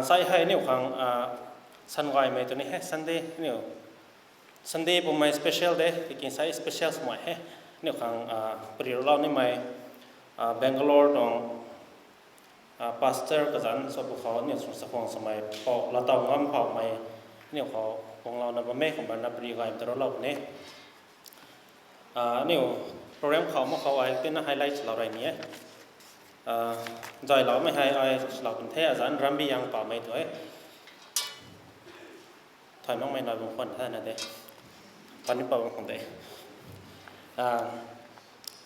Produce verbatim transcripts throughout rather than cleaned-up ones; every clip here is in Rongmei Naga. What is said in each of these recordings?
Sai hei aniu khang, a, Sunday gaymei tu ni hei Sunday aniu, Sunday pumei special de, tiki sai special swmei hei aniu khang, a, pari rulou nimei, a, Bangalore tuang, a, pastor kazanc sw pw khou aniu chakhwang swmei pou Latau Ngam Phaumei aniu khou guanglouna bammei kumna pari gay ta rulou puni. A, aniu program khou mak khou ai tina highlight lou rey ni e. A, zayloumei hei ai swlou pun the, azanc Rambi Yang Pamei tu e. Thay makmei nai bung khwan the na de. Pani pa bung khwan de. A,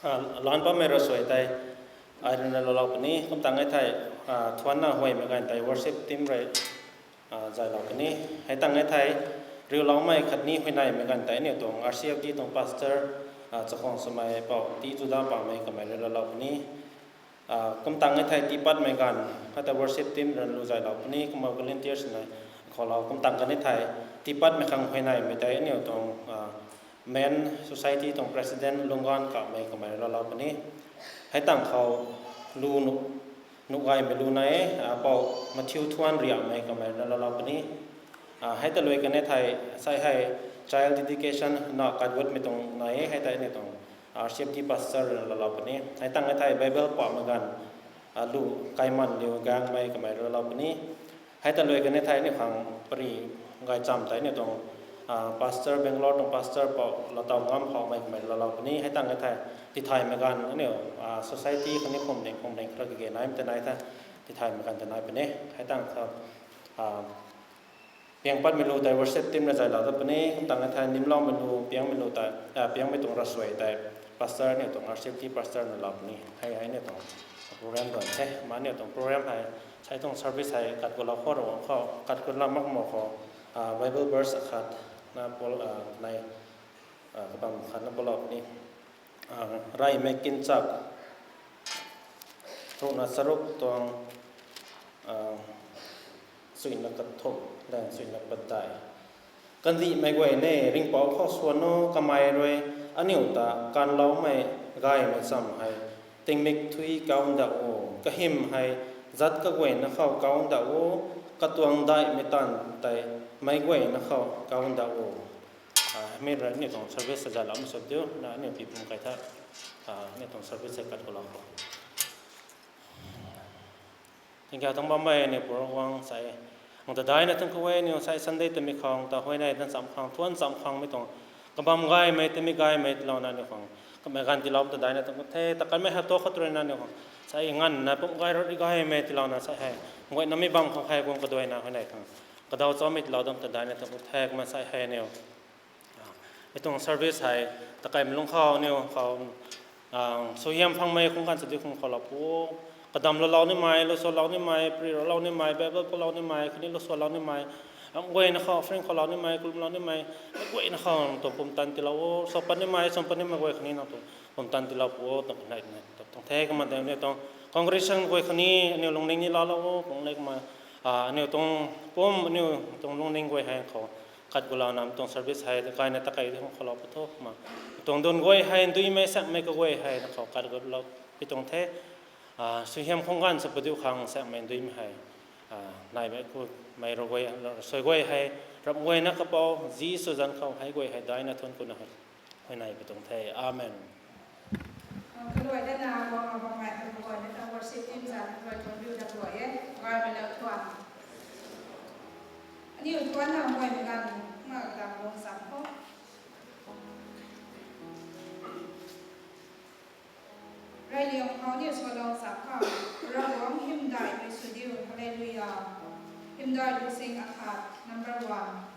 a, lan pamei rui suai tei ai rui na lou lou puni, kum tang e thei, a, thuanna huaymei ganv tei worship team rui, a, zaylou puni. Hei tang e thei, riuloumei khatni huayneymei ganv tei aniu tuang R C F D tuang pastor, a, chakhwang swmei pou T Juda Pamei kamei rui lou lou puni. A, kum tang e thei tiipatmei ganv, hei ta worship team rui lu zaylou puni, kumna volunteers na khoulou, kum tang kan e thei tiipatmei khang huayneymei tei aniu tuang, a, Men Society tuang president Lunggan Kamei kamei rui lou lou puni. Hei tang khou lu nu, nuh gaymei lu nai e, a, pou Matthew Thuan Riamei kamei rui na lou lou puni. A, hei ta lui kan e thei, sai hei child dedication na kat gutmei tuang nai e, hei tei aniu tuang R C F D pastor rui na lou lou puni. Hei tang e thei Bible pamei ganv, a, lu Kaiman Liu Gangmei kamei rui lou lou puni. Hei ta lui kan e thei aniu khang pari gaychamv tei aniu tuang, a, pastor, Bangalore tuang pastor pou Latau Ngam Phaumei kamei rui lou lou puni. Hei tang e thei tithaymei ganv aniu, a, society khatni pumding pumding kara kage naimei ta nai the, tithaymei ganv ta nai puni. Hei tang kha, a, piangpatmei lu tei worship team rui zaylou ta puni, kum tang e thei nimloumei lu, piangmei lu tei, a, piangmei tuang ravsuai tei pastor aniu tuang R C F D pastor na lou puni. Hei hei aniu tuang program tuang the, ma aniu tuang program hei, sai tuang service hei kat gulou khou rui khou, kat gulou mak mo khou, a, Bible verse akhat na pal, a, nai, a, kabam khat na palou puni. A, Reymei Kinchak ruhna charuk tuang, a, suina kathumh, dan suina padeih. Kandihmei guay ne, ringhpouc khou swan o, kamei rui aniu ta kanloumei gaymei cham hei tingmik thui kau ndauh o, kahym hei zat kaguayna khou kau ndauh o, katuang daihmei taanv tei meic guayna khou kau ndauh o. A, mi rui aniu tuang service zaylou mak sw diu, na aniu pi pum kai tha, a, aniu tuang service hei kat gulou khou. Tingkauh tuang bammei aniu Pu Ravguangc sai, nang ta daihna thuanc ku e, aniu sai Sunday twmei khang ta huayney tan cham khang, thuanc cham khangmei tuang kabam gaymei, twmei gaymei tiilouna aniu khang kamei ganv tiilou ta daihna thuanc ku the, ta kanmei hei tu khou tu rui na aniu khang sai nganvna pum gay rui gaymei tiilouna sai hei guayna mi bam khou hei guang kaduaina huayney khang kadaw chamei tiilou dam ta daihna thuanc ku the, kumna sai hei aniu mi tuang service hei takaimei lungc khou aniu khou, a, suaihiam phangmei khang ganv sa di khang khou lou pu, kadam lou lou nimei, lu sw lou nimei, pari rulou nimei, Bible palou nimei, khatni lu sw lou nimei, ram guayna khou offering khou lou nimei, kalumlou nimei, guayna khou nang tuang pumtan tiilou o, sw pat nimei, sw pat nimei guay khatni nang tuang pumtan tiilou pu o, tuang kanei tuang the, kumna tei aniu tuang congregation guay khatni aniu lungning ni laalou o, kung le kumna, a, aniu tuang pum, aniu tuang lungning guay hei khou kat gulouna mi tuang service hei gayna takai di khang khou lou pu tho, kumna mi tuang dun guay hei nduimei sakmei kaguay hei na khou kat gulou pi tuang the, a, suaihiam khang ganv sa padiu khang sakmei nduimei hei, a, naimei ku, mei rui guay, suai guay hei, ram guayna kapou Jisu zanc khou hei guay hei daihna thuanc kuna hei, huayney pi tuang the. Amen. Kaluai dana, guang a bam ngai, kaluai dana worship team zanc kaluai thuanc biu da luai e, gaymei lou thuan. Aniu thuanna guaymei ganv, nga kadam guang cham khou. Reyliang khou aniu swlou cham khou, Ravguangc hymdaihmei sw diu, Hallelujah. Hymdaih lusing akhat, number one.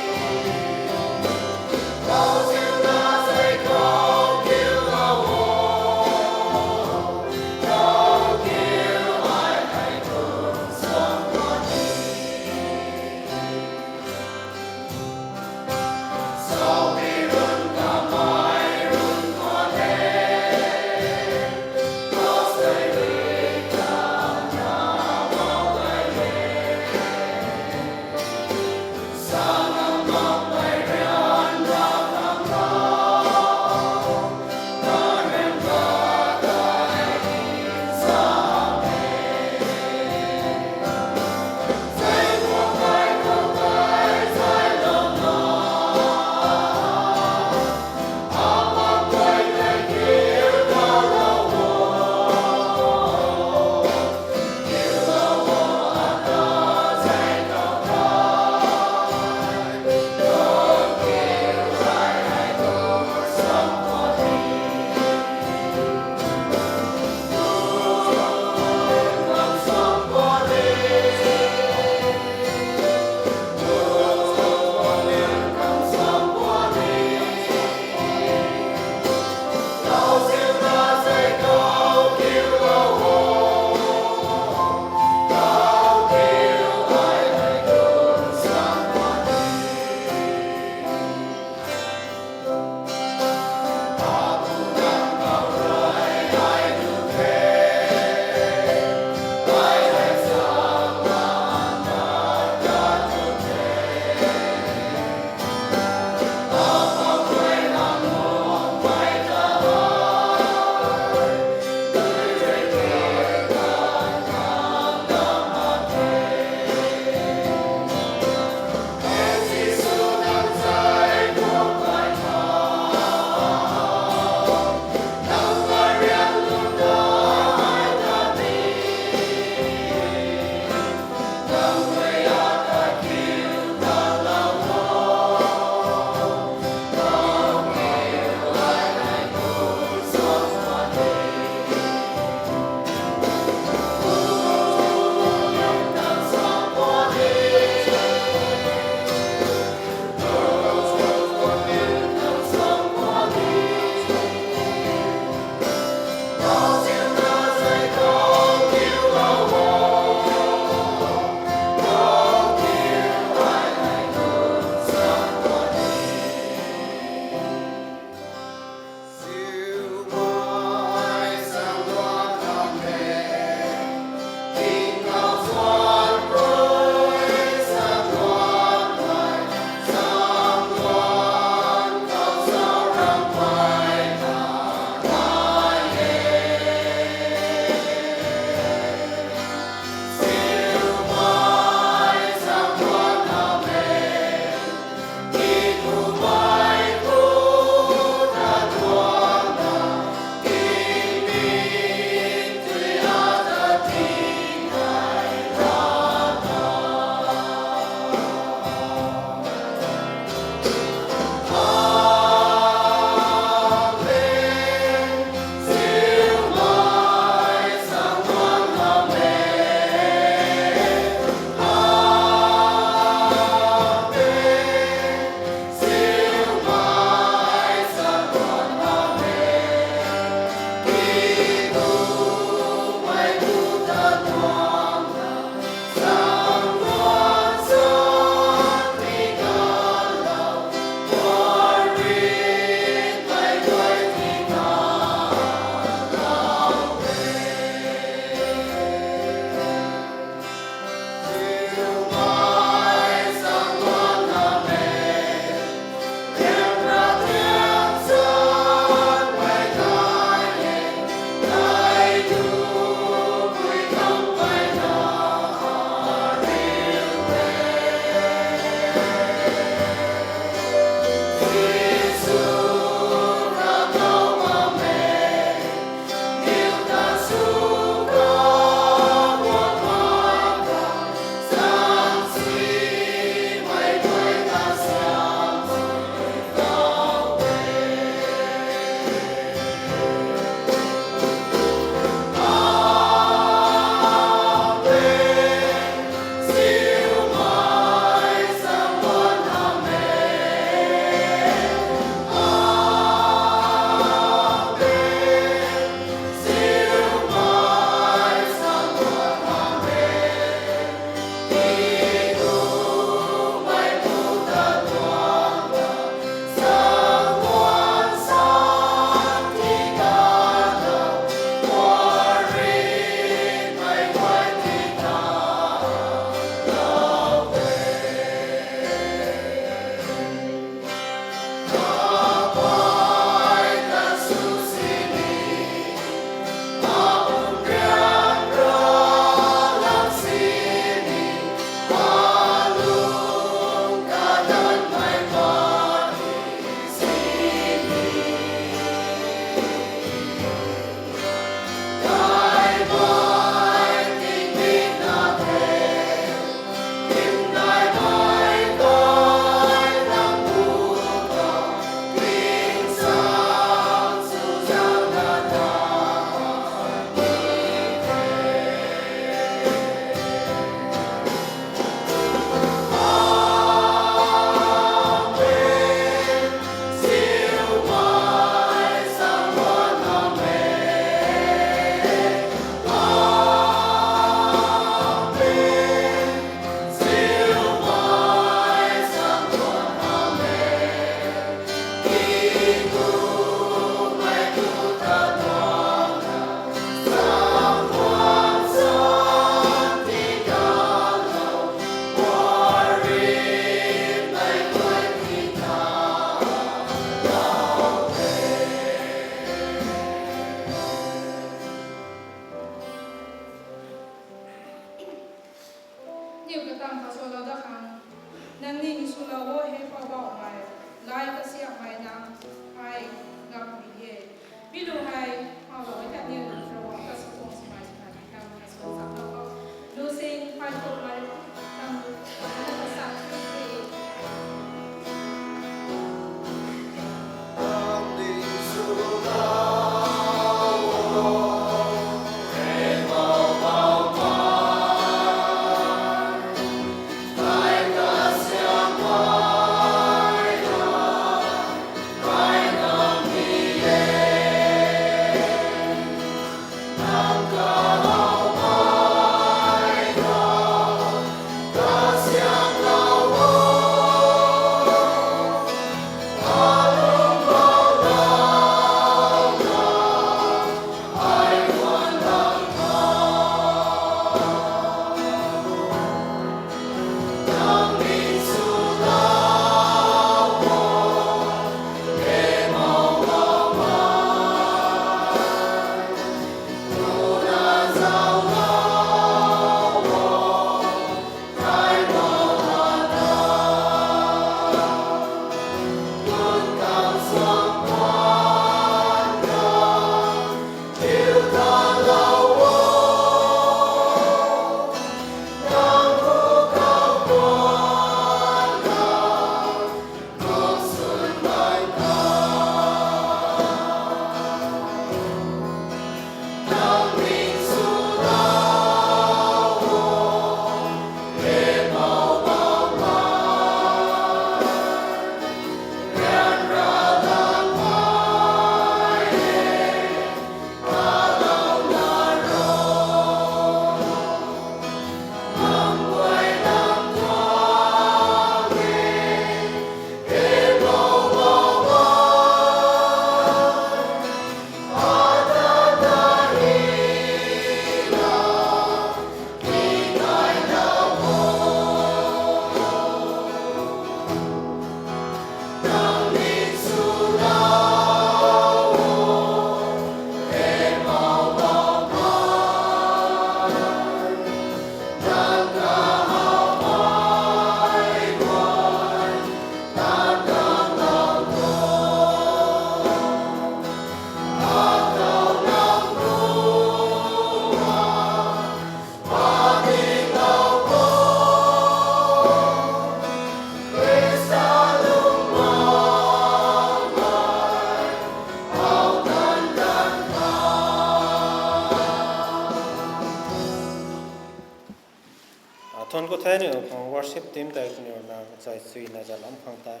Thuanc ku the niu khang worship team tei kaniw na zai suina zan lam khang tei.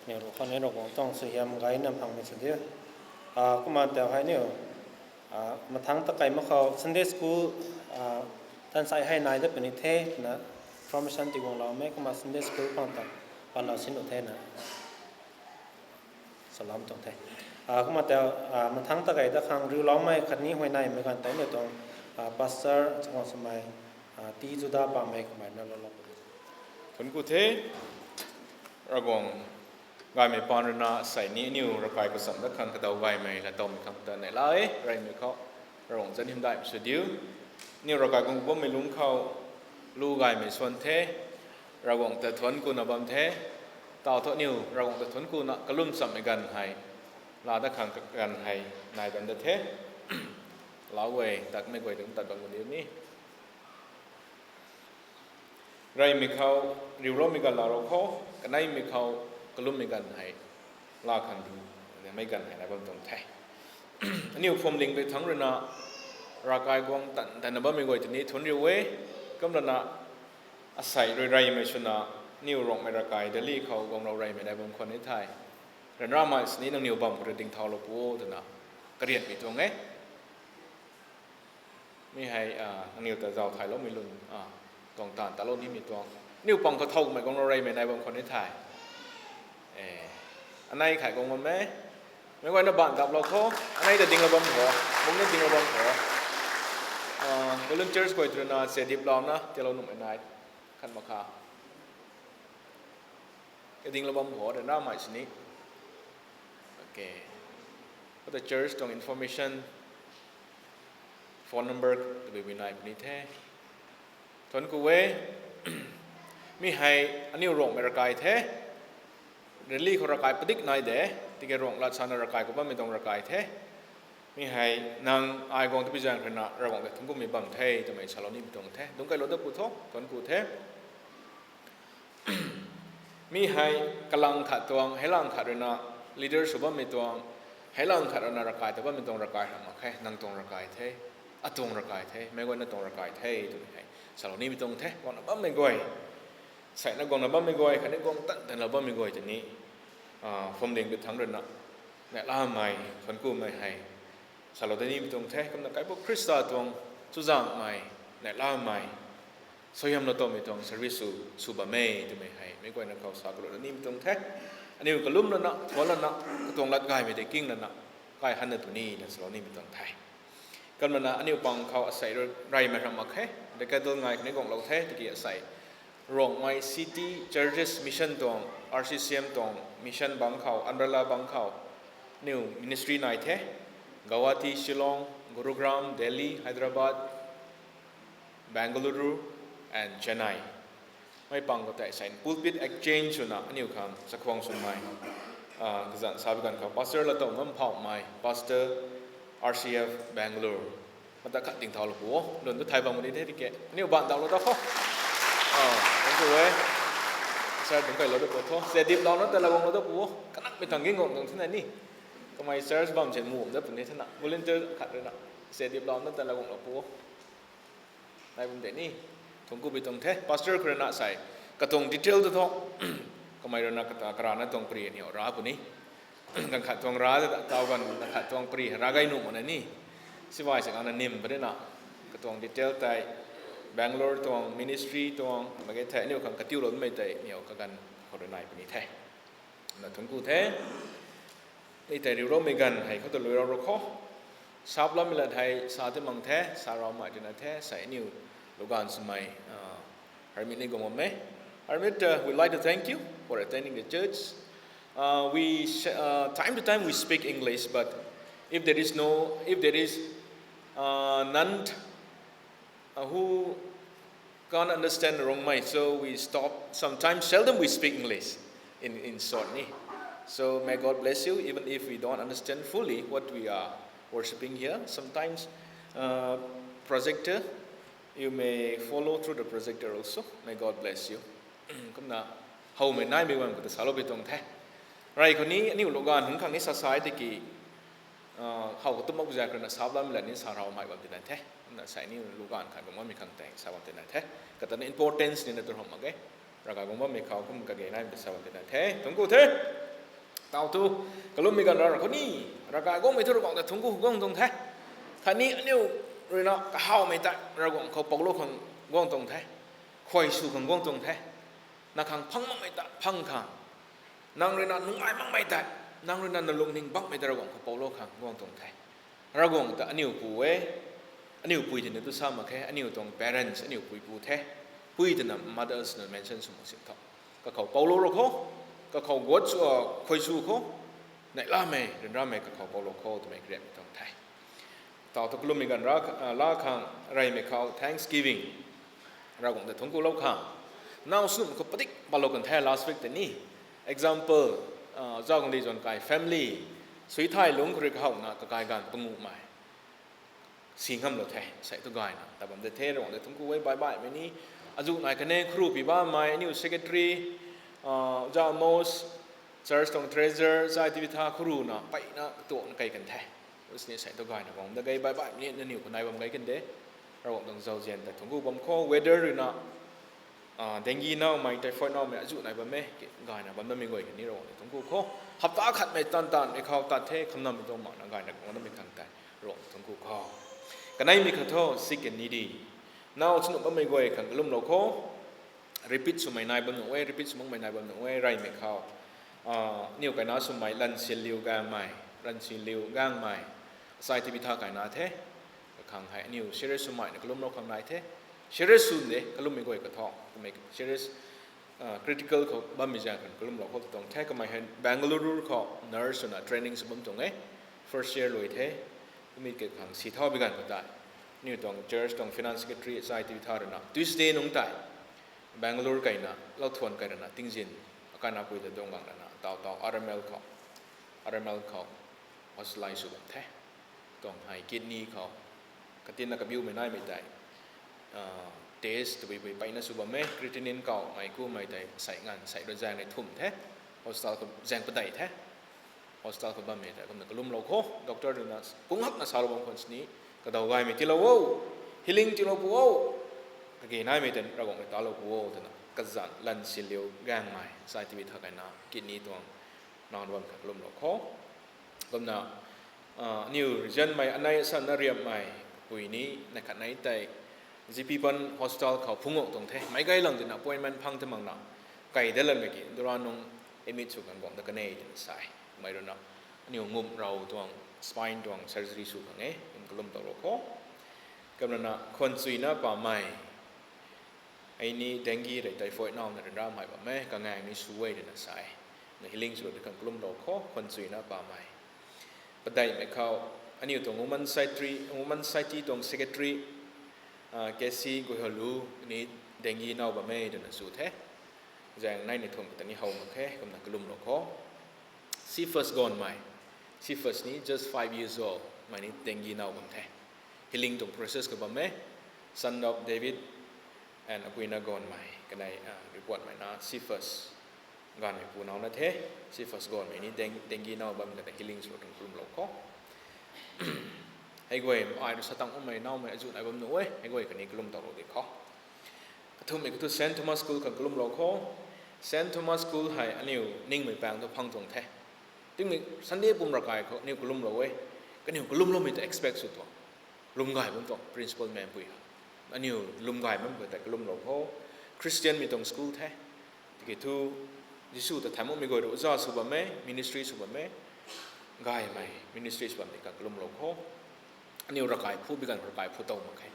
Niu ru khang ni Ravguangc tuang suaihiam gayna phangmei sw diu. Ah, kumna tau hei niu. Ah, mathangc ta kai mak khou Sunday school, ah, tan sai hei nai dat puni the na information tiguang lou mei kumna Sunday school khang ta pan lou sin u the na. Salam tuang the. Ah, kumna tau, ah, mathangc ta kai dat khang riu lou mei khatni huay nai mei ganv tei niu tuang, ah, pastor chakang swmei, ah, ti juda pamei kamei na lou lou. Thuanc ku the, Ravguangc gaymei paan rui na sei ni aniu ravkai kacham dat khang kadaw gaymei lat towmei khang ta neihla e, reymei khou Ravguangc zanc hymdaihmei sw diu. Aniu ravkai guang bammei lungc khou lu gaymei swan the, Ravguangc ta thuanc kuna bam the, tau thu aniu Ravguangc ta thuanc kuna kalum chammei ganv hei, laa dat khang ganv hei nai bam dat the. Lau guay, tatmei guay dungc tat bam gu diu ni. Reymei khou, riuloumei ganv laa rou khou, kaneimei khou, kalummei ganv hei, laa khang ding, mei ganv hei nai bam tuang the. Aniu phuamling pei thangc rui na, ravkai guang tan tanna bammei guay tini thuanc riu e, kum rana, asei rui reymei swna, aniu Ruangmei ravkai Delhi khou guanglou reymei nai bam khwan ni the. Ryanramei sini nangniw bam khou rui ding thaulou pu o twna, karianmei tuang e. Mi hei, ah, nangniw ta zauc thayloumei lun, ah, tuang taanv talou nimei tuang. Aniu pang khou thow kamei guanglou reymei nai bam khwan ni the. Eh, anei khai guang bam e. Meic guayna baan daplou kho. Anei ta dinglou bam kho. Mungna dinglou bam kho. Ah, volunteers guay tu rui na se diplouna tiilou nuhmei nai. Khat mak kha. Kadinglou bam kho, ryanramei sini. Okay. Kata church tuang information, phone number tabui bui nai puni the. Thuanc ku e. Mi hei aniu Ruangmei ravkai the. Delhi khou ravkai padik nai de. Tiki Ruang lat sana ravkai khou bammei tuang ravkai the. Mi hei nang ai guang tabui zaeng rui na Ravguangc ta thuanc kumei bam the twmei salou nimei tuang the. Dungc kailou dat pu tho, thuanc ku the. Mi hei kalang khat tuang, heilang khat rui na leader sw bammei tuang, heilang khat rui na ravkai ta bammei tuang ravkai hang mak khe, nang tuang ravkai the, atuang ravkai the, meic guayna tuang ravkai the twmei hei salou nimei tuang the, guangna bammei guay. Seina guangna bammei guay, khatni guang tan tanlou bammei guay tini, ah, phuamling pei thangc rui na, neihlamei, thuanc kumei hei salou dat nimei tuang the, kumna Kaipu Khrista tuang chuzaenghmei, neihlamei, suaihiamlou towmei tuang service sw, sw bam e twmei hei meic guayna khou sa kalou dat nimei tuang the. Aniu kalum lana, thuanc lana, katuang lat gaymei tei king lana, kai hanna tw ni na salou nimei tuang the. Kumna aniu pang khou asei rui reymei ram mak khe, decadal ngai khatni guanglou the, tiki asei Ruangmei City Churches Mission tuang, R C C M tuang mission bangc khou, umbrella bangc khou, aniu ministry nai the, Guwahati, Shillong, Gurugram, Delhi, Hyderabad, Bengaluru and Chennai. Mei pang khou tei sei pulpit exchange swna aniu khang chakhwang swmei, ah, kazanc sa bi ganv khou pastor lat tow ngam phauhmei, pastor R C F Bangalore. Mata khat ding thaulou pu o, lun tu thay bam ni the tiki. Aniu baan daplou dat kho. Ah, thank you e. Sir, dungc kailou dat pu tho. Se diplouna ta laguanglou dat pu o. Kanakmei thangc ging guang tuang thina ni. Kamei church bam sin mum dat puni thina. Volunteer khat rui na se diplouna ta laguanglou pu o. Nai bam de ni. Thuanc ku pei tuang the. Pastor khou rui na sei katuang detail tu tho. Kamei rui na kata karana tuang pri aniu ra puni. Ganv khat tuang ra ta tau ganv, ganv khat tuang pri ra gay nuh mak na ni. Sibay se gangna nim puni na. Katuang detail tei Bangalore tuang ministry tuang, mak ge thei aniu khang katiuloumei tei aniu kaganv khou rui nai puni the. Na thuanc ku the. Ni tei riuloumei ganv hei khou ta lui rau rou kho. Saplammei lat hei sa ti mang the, sa raumei twna the, sei aniu luganv swmei, ah, Hermit ni guang bam e. Hermit, uh, we'd like to thank you for attending the church. Uh, we sh- uh, time to time we speak English, but if there is no, if there is, uh, none, uh, who can't understand Rongmei, so we stop. Sometimes, seldom we speak English in, in short ni. So may God bless you, even if we don't understand fully what we are worshipping here. Sometimes, uh, projector, you may follow through the projector also. May God bless you. Kumna, howmei naimei guang khou ta salou pei tuang the. Rey khou ni, aniu luganv hungc khang ni sa sa e tiki, ah, How katumc mak zaeng rui na sablam la ni sa raumei bam tina the. Na sei ni lu ganv khat guang bammei khang tei sa bam tina the. Kata na importance ni na tu ham mak e. Ravkai guang bammei khou kum kage naimei ta sa bam tina the. Thungc ku the. Tau tu, kalummei ganv ra khou ni, ravkai guangmei thu Ravguangc ta thungc ku guang tuang the. Khatni aniu rui na kahawmei ta Ravguangc khou poulou khang guang tuang the. Khuay sw khang guang tuang the. Na khang phang makmei ta phang khang. Nang rui na nungai makmei ta, nang rui na nalungning bakmei ta Ravguangc khou poulou khang guang tuang the. Ravguangc ta aniu pu e, aniu pui tina tu sa mak khe, aniu tuang parents, aniu pui pu the. Pui twna mothers na mention sw mak si tho. Kakhou poulou rou khou, kakhou guat sw, khuay sw khou, neihlamei, ryanramei kakhou poulou khou twmei kariammei tuang the. Tau tu kalummei ganv ra, la khang reymei khou thanksgiving. Ravguangc ta thungc kulou khang. Now swnumh khou padik palou kan the last week tei ni. Example, zauc kandih zan kai family. Sui thay lungc khou rui kahowna kakai ganv panguhmei si ngamlou the, sei tu gayna ta bam de the, Ravguangc ta thungc ku e, baih baihmei ni. Azuh nai kane khuru pi bammei, aniu secretary, zauc Amos, church tuang treasurer, zai Tabitha khuruna, peyna katuakna kei kan the. Usini sei tu gayna guang da gei, baih baihmei ni nangniw khou nai bam gei kan de. Ravguangc tuang zauzian ta thungc ku bam khou, weather rui na, dengue naumei, typhoid naumei, azuh nai bam e, gayna bam namei guay kani Ravguangc ta thungc ku khou. Hapta khatmei tan tanmei khou tat the, khamnammei tuang makna gayna guang namei khang tei Ravguangc ta thungc ku khou. Kaneimei khat thu, sick and needy. Now swnumh bammei guay khang kalumlou khou. Repeat swmei nai bam nuh e, repeat sw makmei nai bam nuh e, reymei khou. Aniu kaina swmei Lansinliu Gangmei, Lansinliu Gangmei. Asai Tabitha kaina the. Kakhang hei aniu serious swmei na kalumlou khang nai the. Serious sw de, kalummei guay kathu. Kamei serious, critical khou bammei zaeng khang kalumlou khou tuang the. Kamei hei Bengaluru khou nurse swna training sw bam tuang e. First year lui the. Kamei kakhang si thau bi ganv khou tei, aniu tuang church tuang finance secretary Asai Tabitha rui na Tuesday nungc tei Bangalore kaina, lauthuan kai rana tingzin, akai na pui ta dungc gang rana, tau tau R M L khou, R M L khou, hospitalize sw bam the. Tuang hei kidney khou, katinna kabiumei naimei tei, test tabui bui peyna sw bam e, creatinine khou, mei kumei tei, sei nganv, sei rui zaeng nei thumh the, hospital khou zaeng padeih the. Hospital khou bammei tei kumna kalumlou khou, doctor rui na kung hakna salou bam khwan sini, kadaw gaymei tiilou o, healing tiilou pu o, kage naimei tei Ravguangc rui talou pu o twna kazanc Lansinliu Gangmei, Asai Tabitha kaina kidney tuang naw bam kha kalumlou khou. Kumna, aniu regionmei anei asanna riapmei, pui ni, neih khat nei tei, G P Pant Hospital khou phungc guang tuang the, meic gay lang tina appointment phang ta makna, kai dat lamei ki, dura nung admit sw kan guang da kan e twna sa e. Mei rui na, aniu ngumh rau tuang, spine tuang surgery sw khang e, kum kalum tow rou khou. Kumna na, khwan chuina pamei, ai ni dengue rei typhoid naw na ryanramei bam e, kangaeng ni sw e twna sa e. Na healing sw rou di khang kalum rou khou, khwan chuina pamei. Padeihmei khou, aniu tuang Women Society, Women Society tuang secretary, K C Guihalu ni dengue naw bam e twna sw the. Zaeng nei ni thumh ta ni how mak khe, kumna kalum rou khou. Cephas Gonmei. Cephas ni just five years old, mei ni dengue naw bam the. Healing tuang process khou bam e. Son of David and Apuina Gonmei. Kanei, reportmei na Cephas Ganmei pu naw na the. Cephas Gonmei ni dengue naw bam kata healing sw tuang kalumlou khou. Hei guay, ai rui satang umei nawmei azuh nai bam nuh e, hei guay kani kalum tow rou di khou. Kathumhmei kathu Saint Thomas School khang kalumlou khou. Saint Thomas School hei aniu ningmei paeng tu phang tuang the. Tingmei Sunday pum ravkai khou aniu kalumlou e. Kaniw kalumloumei ta expect sw tuang. Lwm gay bam tuang, principal mempui ha. Aniu lwm gay bammei tei kalumlou khou. Christianmei tuang school the. Tiki thu, Jisu ta thaymukmei guay rui oja sw bam e, ministry sw bam e. Gaymei ministry sw bam di khang kalumlou khou. Aniu ravkai phu bi ganv ravkai phu tow mak khe.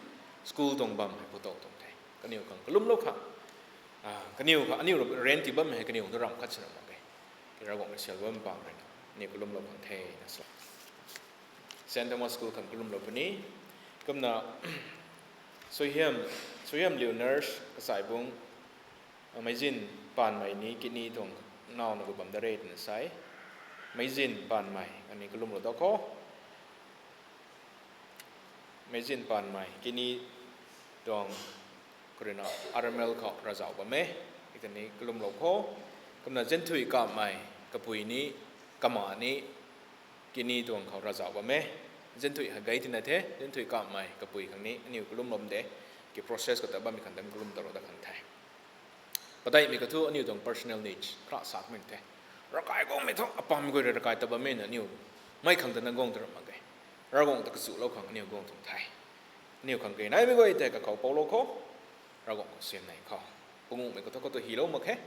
School tuang bam hei phu tow tuang the. Kaniw khang kalumlou khang. Kaniw khang, aniu rent ti bammei hei kaniw tu ramh khat sina mak khe. Ravguangc rui sial bam pang rui na, aniu kalumlou khang the na sa. Saint Thomas School khang kalumlou puni. Kumna, Suaihiam, Suaihiamliu nurse, Kachaibung, Meizin Panmei ni kidney tuang nawna gu bam da re twna sa e. Meizin Panmei, kani kalumlou da khou. Meizin Panmei, kidney tuang khou rui na R M L khou ravzauh bam e. Kani kalumlou khou. Kumna Zenthui Kamei, kapui ni, kama ni, kidney tuang khou ravzauh bam e. Zenthui ha gay tina the, zenthui kamei kapui khang ni aniu kalum lom de, ki process khou ta bammei khang ta kalum taro da khang the. Padeihmei khou thu aniu tuang personal needs kra sakmei the. Ravkai guangmei thu apam guay rui ravkai ta bammei na aniu mei khang ta na guang ta ram mak ge. Ravguangc ta kachulou khang aniu guang tuang the. Aniu khang kei naimei guay tei kakhou poulou khou, Ravguangc khou siam nei khou. Panguhmei khou thu khou tu hilou mak khe.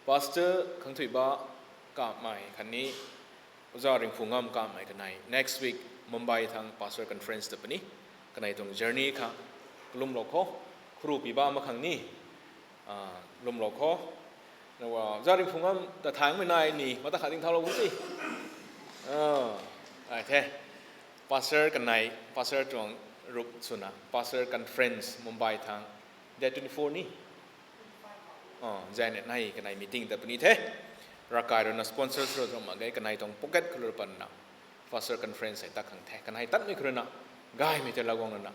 Pastor Khangthuiba kamei khatni Oja Ringphungam kamei kanei next week Mumbai thang pastor conference ta puni. Kanei tuang journey kha kalumlou khou, khuru piba mak khang ni, ah, lumlou khou. Nawa Oja Ringphungam ta thaengmei nai ni mata khat ding thaulou khou si. Ah, ai the. Pastor kanei, pastor tuang rup swna pastor conference Mumbai thang date twenty four ni. Ah, zai ni nai kanei meeting ta puni the. Ravkai rui na sponsor sw ram mak ge, kanei tuang pocket khou rui panna pastor conference hei ta khang the. Kanei tatmei khou rui na gaymei tei Ravguangc rui na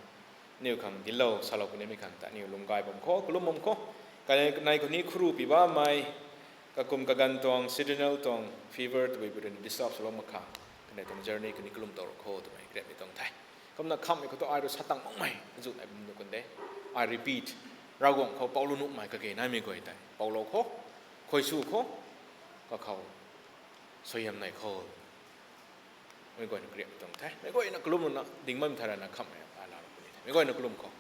aniu khang dinclou salou punimei khang ta aniu lum gay bam khou, kalum bam khou. Kanei, kanei khou ni khuru pi bammei, kakum kaganv tuang, seasonal tuang fever tabui bui rui na disturb swlou mak khang, kanei tuang journey khou ni kalum tow ru khou twmei kariakmei tuang the. Kumna khammei khou tu ai rui sa tang makmei azu nai bam nu kan de. I repeat, Ravguangc khou poulou nuhmei kage naimei guay tei poulou khou, khuay sw khou, kakhou suaihiam nei khou. Meic guayna kariakmei tuang the. Meic guayna kalum rui na ding bam thei rana khammei ai laa ru puni the. Meic guayna kalum khou,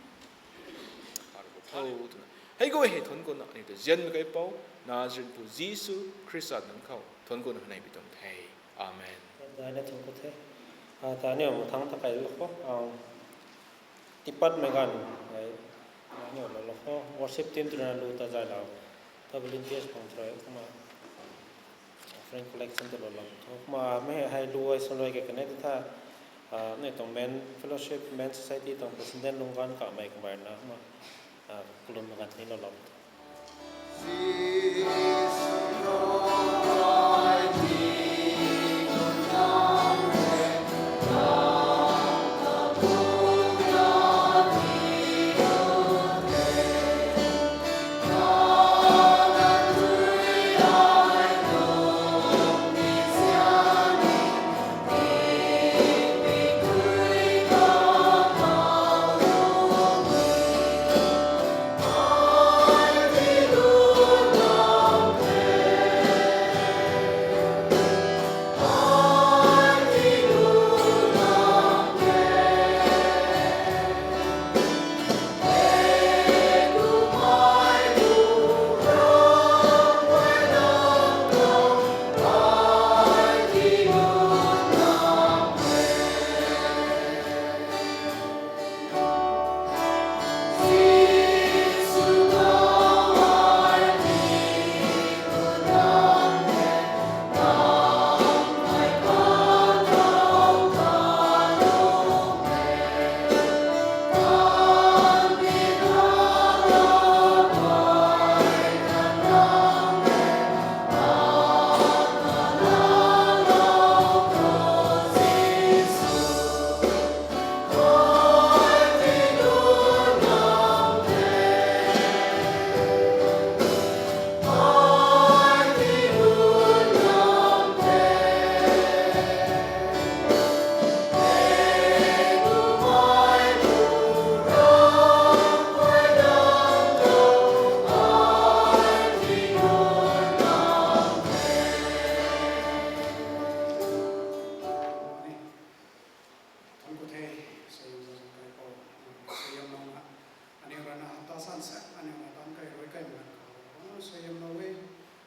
laa ru khou tho twna, hei guay hei thuanc kuna aniu ta nzianmei Kaipouc, Nazarenpu Jisu Khrista nunc khou thuanc kuna hei nei pi tuang the. Amen. Daina thuanc ku the. A, ta aniu mathangc ta kailou khou, a, tiipatmei ganv hei, aniu lou lou khou worship team tw rui na lu ta zay lou, ta volunteers pang tw rui kumna offering collection ta lou lou tho. Kumna mei hei lu ai sw rui ke connect tha, a, aniu tuang men fellowship, men society tuang president lungc ganv kamei kamei na kumna, a, kalum ganv ni lou lou tho. Thuanc ku the, suaihiam zang zang Kaipouc, suaihiam nang na. Aniu rui na hapta san sek, aniu na tan kai rui kai mak khou, Ravguangc suaihiam lou e,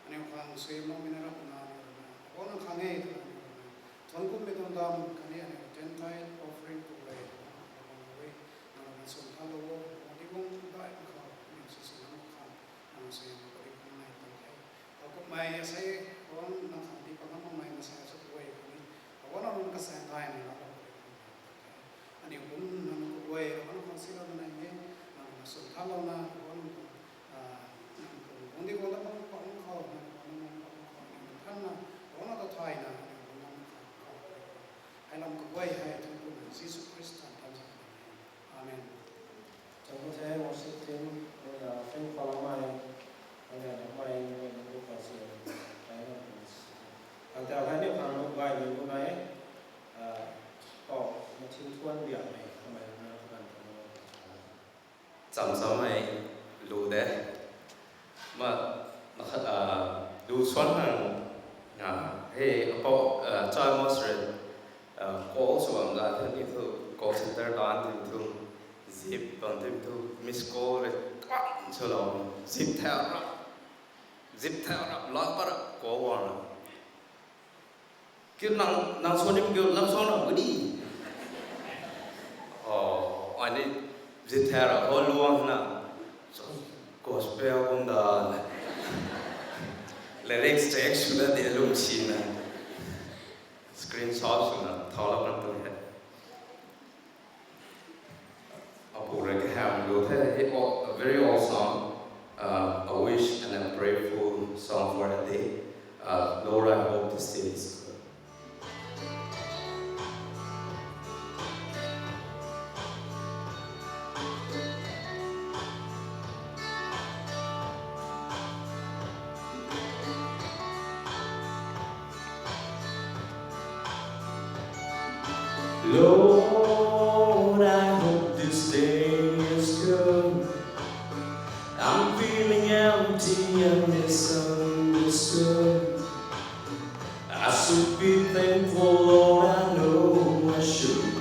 aniu khang suaihiam loumei na rap na, aniu rui na Ravguangc nang khang e twna aniu rui na thuanc kummei tuang dam khatni aniu ten tithe offering kummei Ravguangc lou e, nang rui na swn thalou o, Ravguangc di guang dai khou aniu si swn lam khou nang suaihiam lou puni khang nai tuang the. Khou kummei asei Ravguangc nang khang di pang ngam makmei na sa sa tu e khatni Ravguangc nang rui na kasaeng gaymei na lou puni khang nai tuang the. Aniu bum nang na kut guay Ravguangc nang khang silou na nai e, nang rui na swn thanlouna Ravguangc nang tuang, a, nang tuang guang di guang dat bam pang khou, nang tuang nang bam pang khou, aniu thanna Ravguangc nang ta thayna aniu bum nang khang khou, hei lam kaguay hei thuanc kuna Jisu Khrista than sa. Amen. Thuanc ku the worship team, nang na film khou lamei, nang na lamei, nang na bu khou si, nang na bu khou si. Ang ta hei ni khang lu gaymei bu nai, a, khou, na Tingthuan biak mei kamei na kagan tang o. Cham cham mei lu de. Ma, na khat, ah, lu suan hang, ah, he, apou, ah, chai mo sre, ah, call sw bam la the ni thu, call center tan tim thu, zip bam tim thu, miss call re, kwan sw lo, zip thau ra, zip thau ra, la pa ra, call wan ra. Kiu nang, nang suan nim kiu, nang suan ra, gudi. Oh, ani zip thau ra, ho luang na. So, gospel kum da. Lyrics check sw na di lum si na. Screenshot sw na, thau la kan tu he. Apu rui kaham lu the, he o-, a very old song, uh, a wish and a prayerful song for a day. Uh, Lord, I hope this day is good. Lord, I hope this day is good. I'm feeling empty and misunderstood. I should be thankful, Lord, I know I should.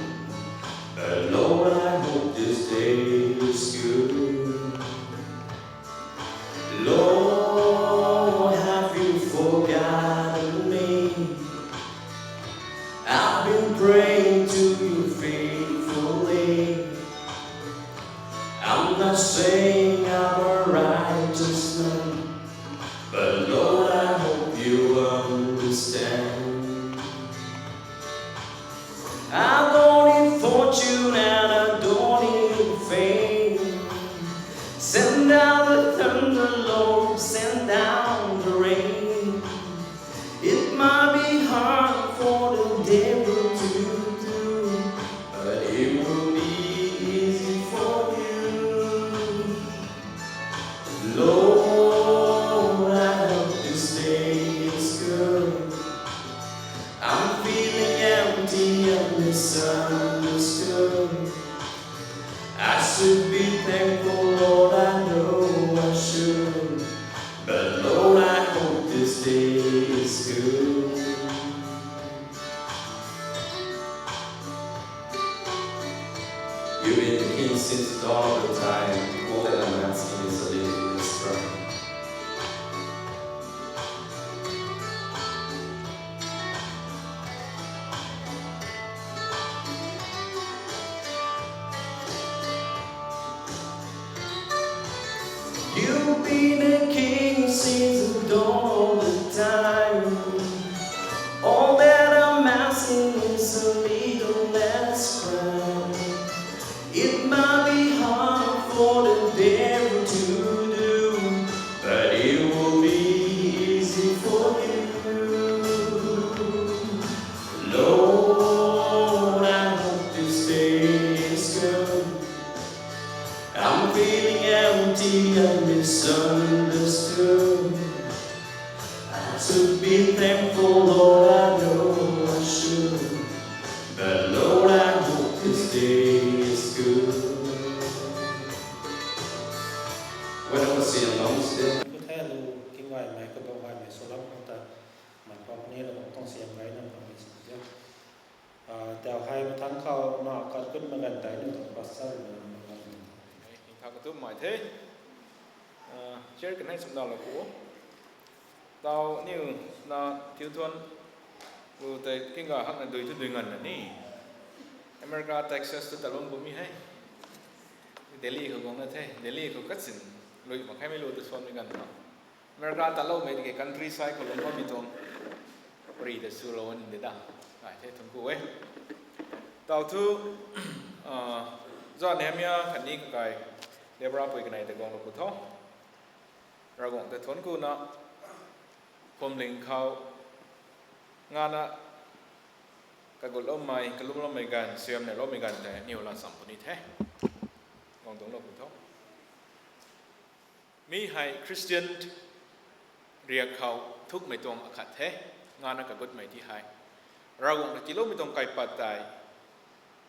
But Lord, I hope this day is good. Lord, have you forgotten me? I've been praying to you faithfully. I'm not saying I'm a righteous man, but Lord, I hope you understand. I don't need fortune and I don't need fame. Send down the thunder, Lord, send down the rain. It might be hard for the devil to do, but it will be easy for you. Lord, I hope this day is good. I'm feeling empty and misunderstood. I should be thankful, Lord, I know I should. But Lord, I hope this day is good. You've been the king since the dawn of the time. All that I'm asking is a little bit of strength. You've been a king since the dawn of the time. All that I'm asking is a little less crime. It might be hard for the devil to do, but it will be easy for you. Lord, I hope this day is good. I'm feeling empty and misunderstood. I should be thankful, Lord, I know I should. But Lord, I hope this day is good. When I was in Long's Day. Ku the lu, king gaymei, kabau gaymei, sulam khou ta, man pap ni la kong tong siam gay na pang ni si dia. Ah, tau hei mathang khou na kat kut magan dai nu tang pastor na magan. Ning thak katu mai the. Ah, chair kan hei sumna la ku. Tau niu na thiu thuan. Lu tei king ga hak na dui tu dui ngan na ni. America, Texas tu talung bu mi hei. Delhi khou gong na the. Delhi khou kat sin. Lui mak khe mei lu tu suan mi ngan na. America ta lou mei tiki country side khou lung bam mi tuang. Pari ta su lou ning de da. Ai, the thun ku e. Tau thu, ah, John Nehemiah khatni kakai Deborah pui kanei ta guang lou ku tho. Ravguangc ta thuan ku na, phwamling khou, nga na, kagut lou mei, kalum lou mei ganv, siam nei lou mei ganv tei, niw la sam puni the. Guang dungc lou ku tho. Mi hei Christian riak khou thukmei tuang akhat the, nga na kagutmei ti hei. Ravguangc na tiiloumei tuang kaipat tei,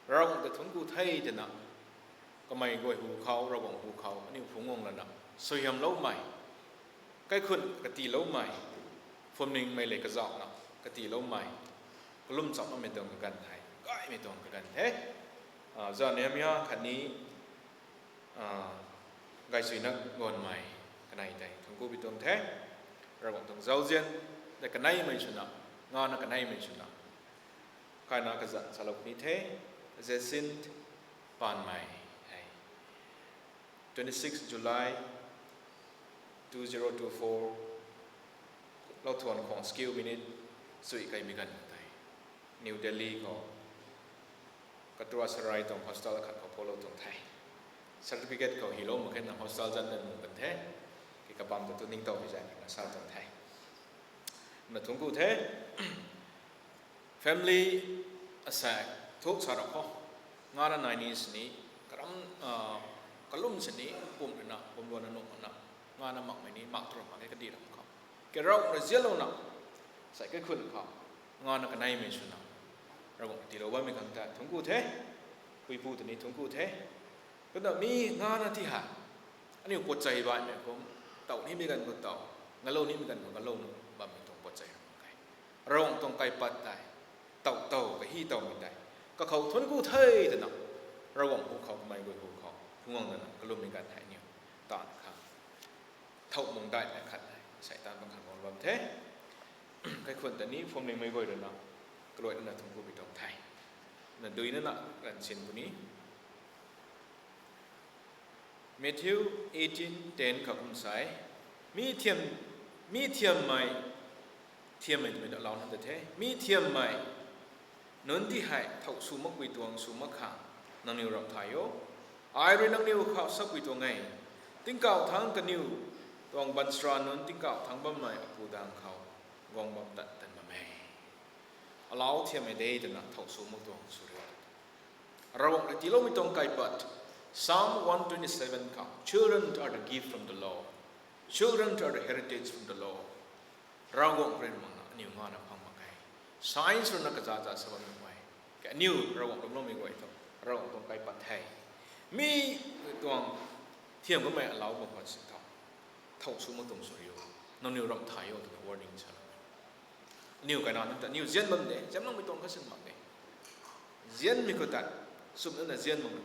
Ravguangc ta thuanc ku the twna, kamei guay hu khou, Ravguangc hu khou aniu phungc guang lana, suaihiamloumei, kaikhun katiloumei, phuamlingmei le kazauhna katiloumei, kalum chamloumei tuang kaganv hei gaymei tuang kaganv the. Zanihmei khatni gaysuina ganvmei kanei tei thuanc ku pi tuang the. Ravguangc tuang zauzian tei kaneimei swna, ngana kaneimei swna, kaina kazanc salou puni the. Jacinth Panmei hei twenty six July two zero two four, Louthuan khwang skiu minute sui kaimei ganv tei New Delhi khou Katura Sarai tuang hostel khat khou phoulou tuang the. Certificate khou hilou mak khe na hostel zan na nuh kan the. Ki kabam ta tu ningtow hei zan na sa tuang the. Na thuanc ku the. Family asaekc thuk sa ra khou, ngana nai ni sini, karam, kalum sini pum rina pum luanna nuh na, ngana makmei ni mak tu ra mak khe kadi ram khou, ke Ravguangc rui zianlouna, sai kaikhun khou ngana kaneimei swna, Ravguangc tiilou bammei khang ta thuanc ku the. Puipu ta ni thuanc ku the. Kumna mi ngana ti hei aniu puatchei baihmei kum, tow nimei ganv khou tow, ngalou nimei ganv khou ngalou bammei tuang puatchei ram mak khe. Ravguangc tuang kaipat tei tow tow kahi towmei tei kakhou thuanc ku the twna, Ravguangc hu khou, kamei guay hu khou phungc guang lana kalummei ganv hei aniu taanv khang thow mung daihmei khat hei Seitaan bang khang guang bam the. Kaikhun ta ni phuamlingmei guay rui na kaluai na thuanc ku pi tuang the. Na dui na na ganv sin puni. Matthew eighteen ten khou kum sa e, mi thiam, mi thiammei, thiammei twmei ta lau na ta the, mi thiammei nunc ti hei thow sw makpui tuang sw mak khang nangniw ramh thay o. Ai rui nangniw khou sapui tuang e, tingkauh thangc kaniw tuang baanchara nunc tingkauh thangc bammei Apu daeng khou guang bam tat tan bam e. Alau thiammei de twna thow sw mak tuang sw rio. Ravguangc rui tiiloumei tuang kaipat, Psalm one twenty seven khou, Children are the gift from the Lord, children are the heritage from the Lord. Ravguangc rui makna aniw ngana phang mak khe. Science rui na kaza za sa bam nuh e. Ke aniu Ravguangc lwmloumei guay thu, Ravguangc tuang kaipat the. Mi tuang thiam kamei alau bam khwan si tho, thow sw mak tuang sw rio, nangniw ramh thay o twna warning sa lou. Aniw kaina nunc ta aniw zian bam de, zianloumei tuang kha sin mak de. Zianmei khou ta, sumna na zian bam,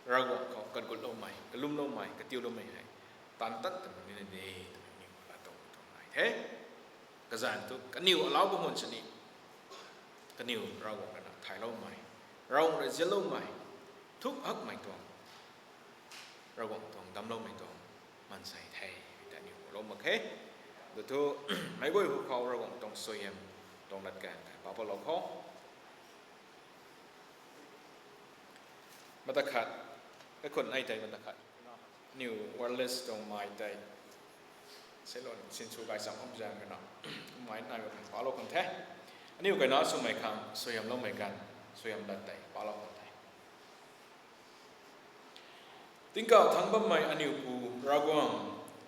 Ravguangc khou katgutloumei, kalumloumei, katiuloumei hei taanv tat tan ni na de twmei aniw laa tow tuang nai the. Kazanc thu kaniw alau bam khwan sini, kaniw Ravguangc rui na thayloumei, Ravguangc rui zianloumei, thuk hakmei tuang, Ravguangc tuang damcloumei tuang maansei the, ta aniw lou mak khe. Tw thu, meic guay hu khou Ravguangc tuang suaihiam tuang lat kan tei pa patlou khou, mata khat, kaikhun nei tei mata khat, aniw wireless tuang mei tei seilon sinsw gay cham kham zaeng rui na, mei nai patlou kan the. Aniw kaina swmei khang suaihiamloumei ganv, suaihiam lat tei patlou kan the. Tingkauh thangc bammei aniw Pu Ravguangc,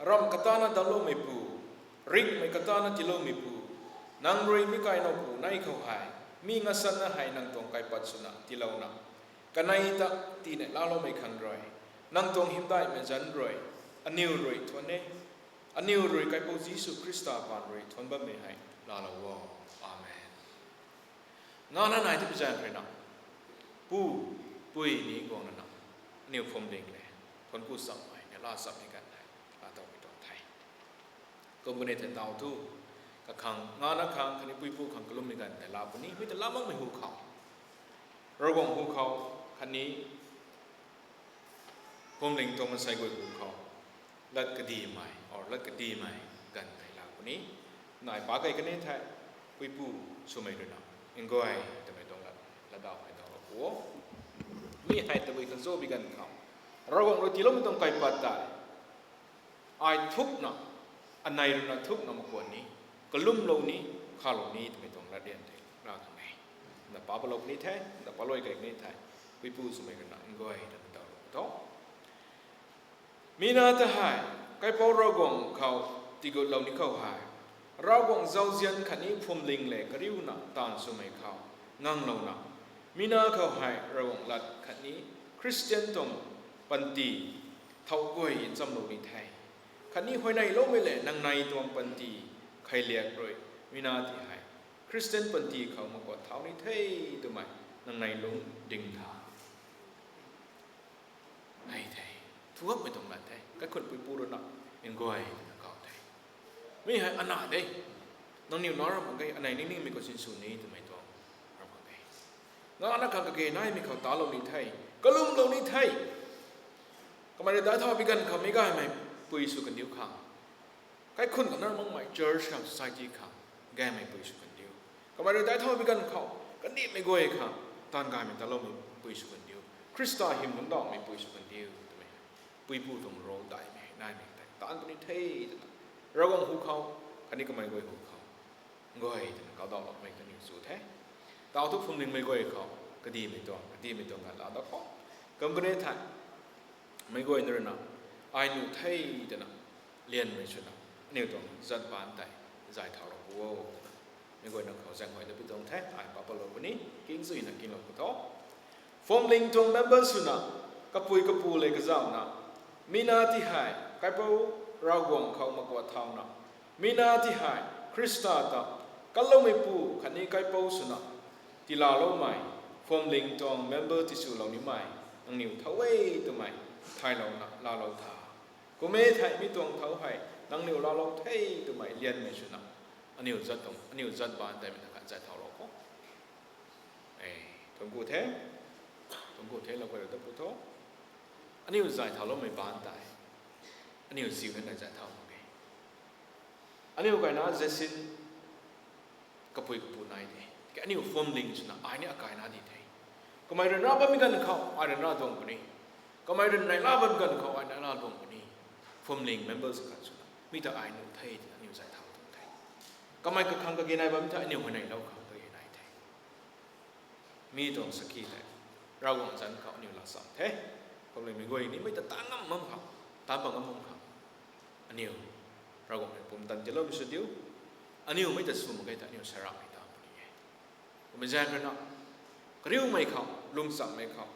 ramh katana damcloumeipu, ringhmei katana tiiloumeipu, nang rui mi kainowpu nei khou hei, mi ngasatna hei nang tuang kaipat swna tiilouna, kanei ta tiinei laaloumei khang rui, nang tuang hymdaihmei zanc rui, aniw rui thuan e, aniw rui Kaipouc Jisu Khrista paan rui thuan bammei hei laalou o. Amen. Ngana nai tei pi zaeng rui na, Pu, Pui ni guang na na, aniw phuamling le, thuanc ku chammei, ni laa chammei ganv hei, laa towmei tuang the. Kum kani thei taw thu, kakhang, ngana khang, khatni puipu khang kalummei ganv tei laa puni, mi ta laa makmei hu khou, Ravguangc hu khou, khatni phuamling tuang maansei guay hu khou, lat kadimei, or lat kadimei ganv tei laa puni, nai pa kei kani thei, puipu swmei rui na, nguay twmei tuang lat, latdaw hei daw pu o. Mi hei tabui khang cho bi ganv khou, Ravguangc rui tiiloumei tuang kaipat tei, ai thukna, anei rui na thukna mak khwan ni, kalumlou ni, khalou ni twmei tuang latdian tei laa khang e. Na pa patlou kani thei, na paluai kei kani thei, puipu swmei rui na nguay twmei daw pu tho. Mi na ta hei, Kaipouc Ravguangc khou tigutlou ni khou hei, Ravguangc zauzian khatni phuamling le kariuna taanv swmei khou nganglouna, Mi na khou hei Ravguangc lat khatni Khristian tuang panty thow guay nchamlou ni the. Khatni huayneyloumei le nangnei tuang panty kheiliak rui mi na ti hei Khristian panty khou makuat thau ni the twmei nangnei lungc ding tha. Hei the. Thu gapmei tuang lat the. Kaikhunc puipu rui na, nguay twna kau the. Mi hei ana de. Nangniw na ram mak ge, anei ningningmei khou sinsw ni twmei tuang ram mak ge. Ngana khang kage naimei khou talou ni the. Kalumlou ni the. Kamei rui daic thau bi ganv khou meic gaymei pui sw kandiu khang, kaikhunc khou na makmei church khang, society khang, gaymei pui sw kandiu. Kamei rui daic thau bi ganv khou kandihmei guay khang taanv gaymei taloumei pui sw kandiu. Khrista hym nunc dawmei pui sw kandiu twmei puipu tuang role daihmei naimei tei taanv puni the twna Ravguangc hu khou khatni kamei guay hu khou nguay twna kau dauloumei kaniw sw the. Tau thu phuamlingmei guay khou kadihmei tuang, kadihmei tuang ganv laa da khou, kum kani thei meic guayna rui na, ai nuh the twna lianmei swna aniw tuang zat baanc tei zay thaulou pu o twna meic guayna khou zaenghuay da pi tuang the. Ai pa palou puni, kingzuina kinglou pu tho. Phuamling tuang member swna kapui kapu le kazauhna, mi na ti hei kaipouc Ravguangc khou makuat thauna, mi na ti hei Khrista ta kanloumeipu khatni kaipouc swna tiilaloumei, phuamling tuang member tiswlou nimei nangniw thow e twmei thaylouna laalou tha. Kum e thei mi tuang thow hei nangniw laalou the twmei lianmei swna aniw zat tuang, aniw zat baanc tei mei na khat zay thaulou khou, e, thuanc ku the, thuanc ku the lou kay ta pu tho. Aniw zay thauloumei baanc tei aniw ziu na zay thau mak e. Aniw kaina Jason kapui kapu nai de. Tiki aniw phuamling swna ai ni akai na di the. Kamei ryanra bammei ganv khou ai ryanra duang puni. Kamei ryanneila bammei ganv khou ai neila duang puni. Phuamling members khat swna mi ta ai nuh the twna aniw zay thau tuang the. Kamei kakhang kage nai bammei ta aniw huayneylou khang kage nai the. Mi tuang sakhi tei Ravguangc zanc khou aniw laa cham the. Phuamlingmei guay ni mei ta taanv ngam bam khang, taanv bam ngam bam khang, aniw Ravguangc rui pumtan tiiloumei sw diu. Aniw mei ta sw mak ge ta aniw saramei ta puni e. Kummei zaeng rui na, kariumei khou, lwmchammei khou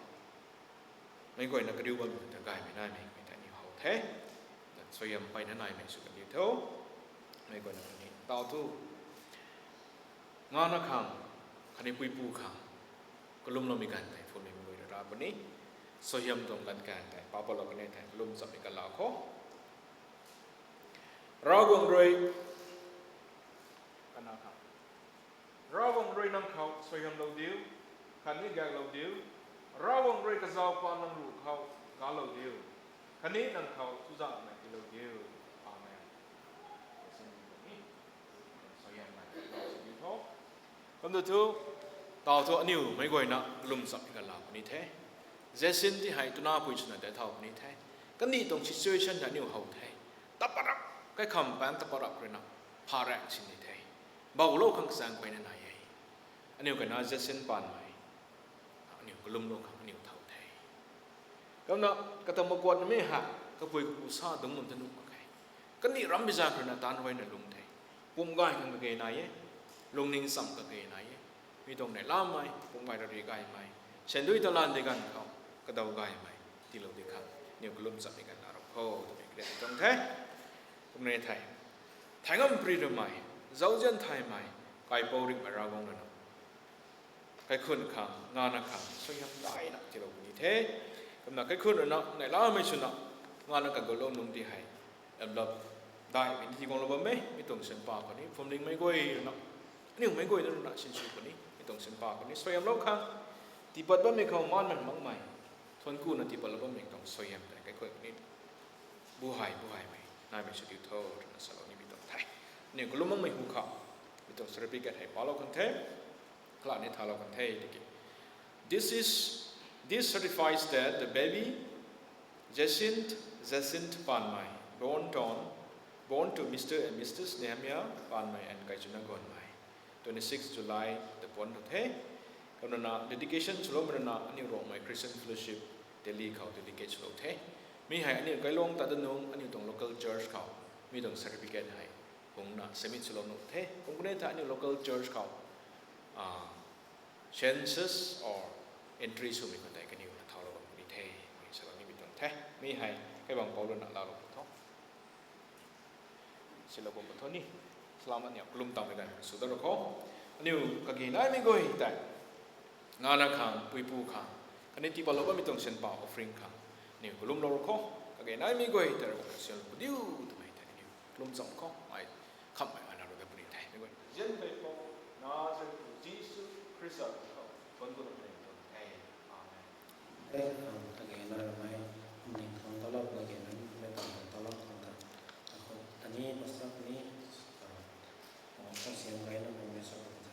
meic guayna kariu bammei ta gaymei naimei mei ta aniw how the. Suaihiam mpeyna naimei sw kaniw tho. Meic guayna kaniw tau thu, ngana khang khatni puipu khang kalumloumei ganv tei phuamlingmei guay rui ra puni. Suaihiam tuang ganv kan tei pa palou kani thei kalumchammei kalou khou, Ravguangc rui, kana khang, Ravguangc rui nang khou suaihiamlou diu khatni gaeklou diu. Ravguangc rui kazauh pa nang ruh khou galou diu khatni nang khou chuzaenghmei tiilou diu. Amen. Suaihiam nai, suaihiam nai, suaihiam nai. Kum tu thu, tau thu aniw meic guayna kalumchammei kalou puni the. Jason ti hei twna pui swna de thau puni the. Kandih tuang situation ta aniw how the. Taparap, kaikham paan taparap rui na pharek sin ni the. Boulou khang kachang guayna nai e. Aniw kaina Jason paanmei aniw kalumlou khang aniw thow the. Kumna kata makuat namei ha, kapui kapu sa dungc bam ta nuh mak khe. Kandih ram bi zaeng rui na taanv ruayna lung the. Pumc gay khang kage nai e. Lungning cham kage nai e. Mi tuang neihlamei, pumc gay rari gaymei, sandui ta lan di ganv khou kadaw gaymei tiilou di khang aniw kalumchammei ganv laa rap kho twmei karian tuang the. Kumna thei, thei ngam pri ramei, zauzian thaymei, kaipouc ringhmei Ravguangc rui na kaikhunc khang, ngana khang suaihiam daina tiilou puni the. Kumna kaikhunc rui na neihlamei swna ngana kagutlou nunc di hei envelope daihmei ni tiguanglou bam e. Mi tuang sinpa khou ni phuamlingmei guay rui na, aniw meic guay rui na sinsw puni. Mi tuang sinpa khou ni suaihiamlou khang, tiipat bammei khou maanmei makmei, thuanc kuna tiipatlou bammei tuang suaihiam tei kaikhunc ni buhay buhaymei naimei sw diu tho twna salou nimei tuang the. Aniw kalum makmei hu khou mi tuang certificate hei palou khang the. Kala ni thalou khang the tiki, this is, this certifies that the baby Jacinth, Jacinth Panmei, born to, born to Mister and Missus Nehemiah Panmei and Kaichuna Gonmei, twenty six July ta puan tu the. Kumna dedication swlou mei rui na aniw Rongmei Christian Fellowship Delhi khou dedicate swlou the. Mi hei aniw kailuang ta da nung aniw tuang local church khou mi tuang certificate hei hungna submit swlou nuh the. Kum kani thei aniw local church khou, ah, census or entry swmei khou tei kaniw na thaulou bam puni the, mi salou nimei tuang the. Mi hei, kaibuang Paul rui na laalou pu tho. Silou bam pu tho ni, salam aniu kalum tangmei ganv sw dat ru khou. Aniu kage naimei guay tei, ngana khang, puipu khang, khatni tii patlou bammei tuang sinpa offering khang, aniu kalumlou ru khou. Kage naimei guay tei Ravguangc sian padiu twmei tei aniu kalum cham khou, ai khammei ana ru dat puni the, mi guay. Zian kei khou, Nazareth Jisu Khrista khou, thuanc ku lou the, thuanc the. Amen. Tei khang kage na ramei, ning khang talou kage na, mei tang khang talou khang ta. Akhou tani pastor ni, ah, khou sian gay na mei mei sa khou ta.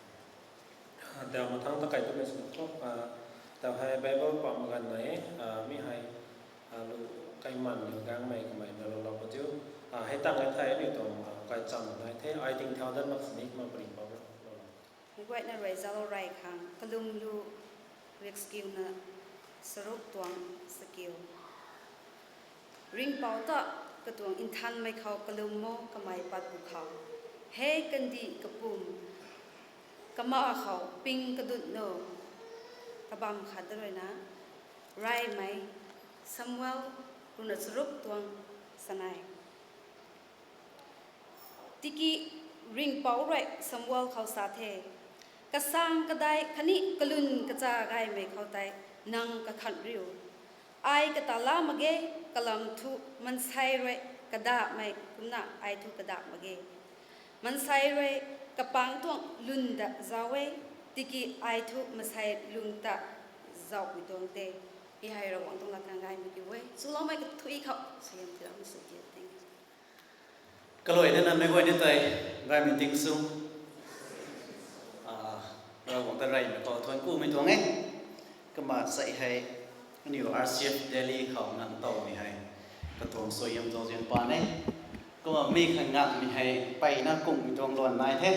Ah, ta mathang ta kai tu mei sa khou, ah, ta hei Bible pam ganv nai, ah, mi hei, ah, lu kaiman ni gangmei kamei na lou lou pa tiu. Ah, hei tang e thei ni tuang, ah, kai cham nai the, ai ting thau dat mak sini ma pring pau ra. Mei guayna rui zalou rey khang, kalum lu, riak sakiuna, charuk tuang sakiu. Ringhpouc ta katuang nthanmei khou kalum mo kamei pat pu khou, he kandih kapum, kama khou ping kadut nu, kabam khat da rui na, reymei, Samuel, runa charuk tuang, chanei. Tiki Ringhpouc rui Samuel khou sa the, kasang kadai khatni kalun kacha gaymei khou tei nang kakhan riu. Ai kata la mak ge, kalam thu maansei rui kadahmei kumna ai thu kadah mak ge. Maansei rui kapangc tuang lun ta zauc e, tiki ai thu maansei lung ta zauhmei tuang te. Mi hei Ravguangc tuang latkaeng gaymei kiu e. Chuloumei kathuic khou suaihiam tiiloumei sw ti, thank you. Kaluai de na mei guay ni tei, gaymei ting sw. Ah, Ravguangc ta reymei khou thuanc kumei tuang e. Kumna sei hei, aniu R C F Delhi khou nganv towmei hei, katuang suaihiam zauzian pa ne. Kumna mi khang nganvmei hei, mpeyna kumhmei tuang luan nai the.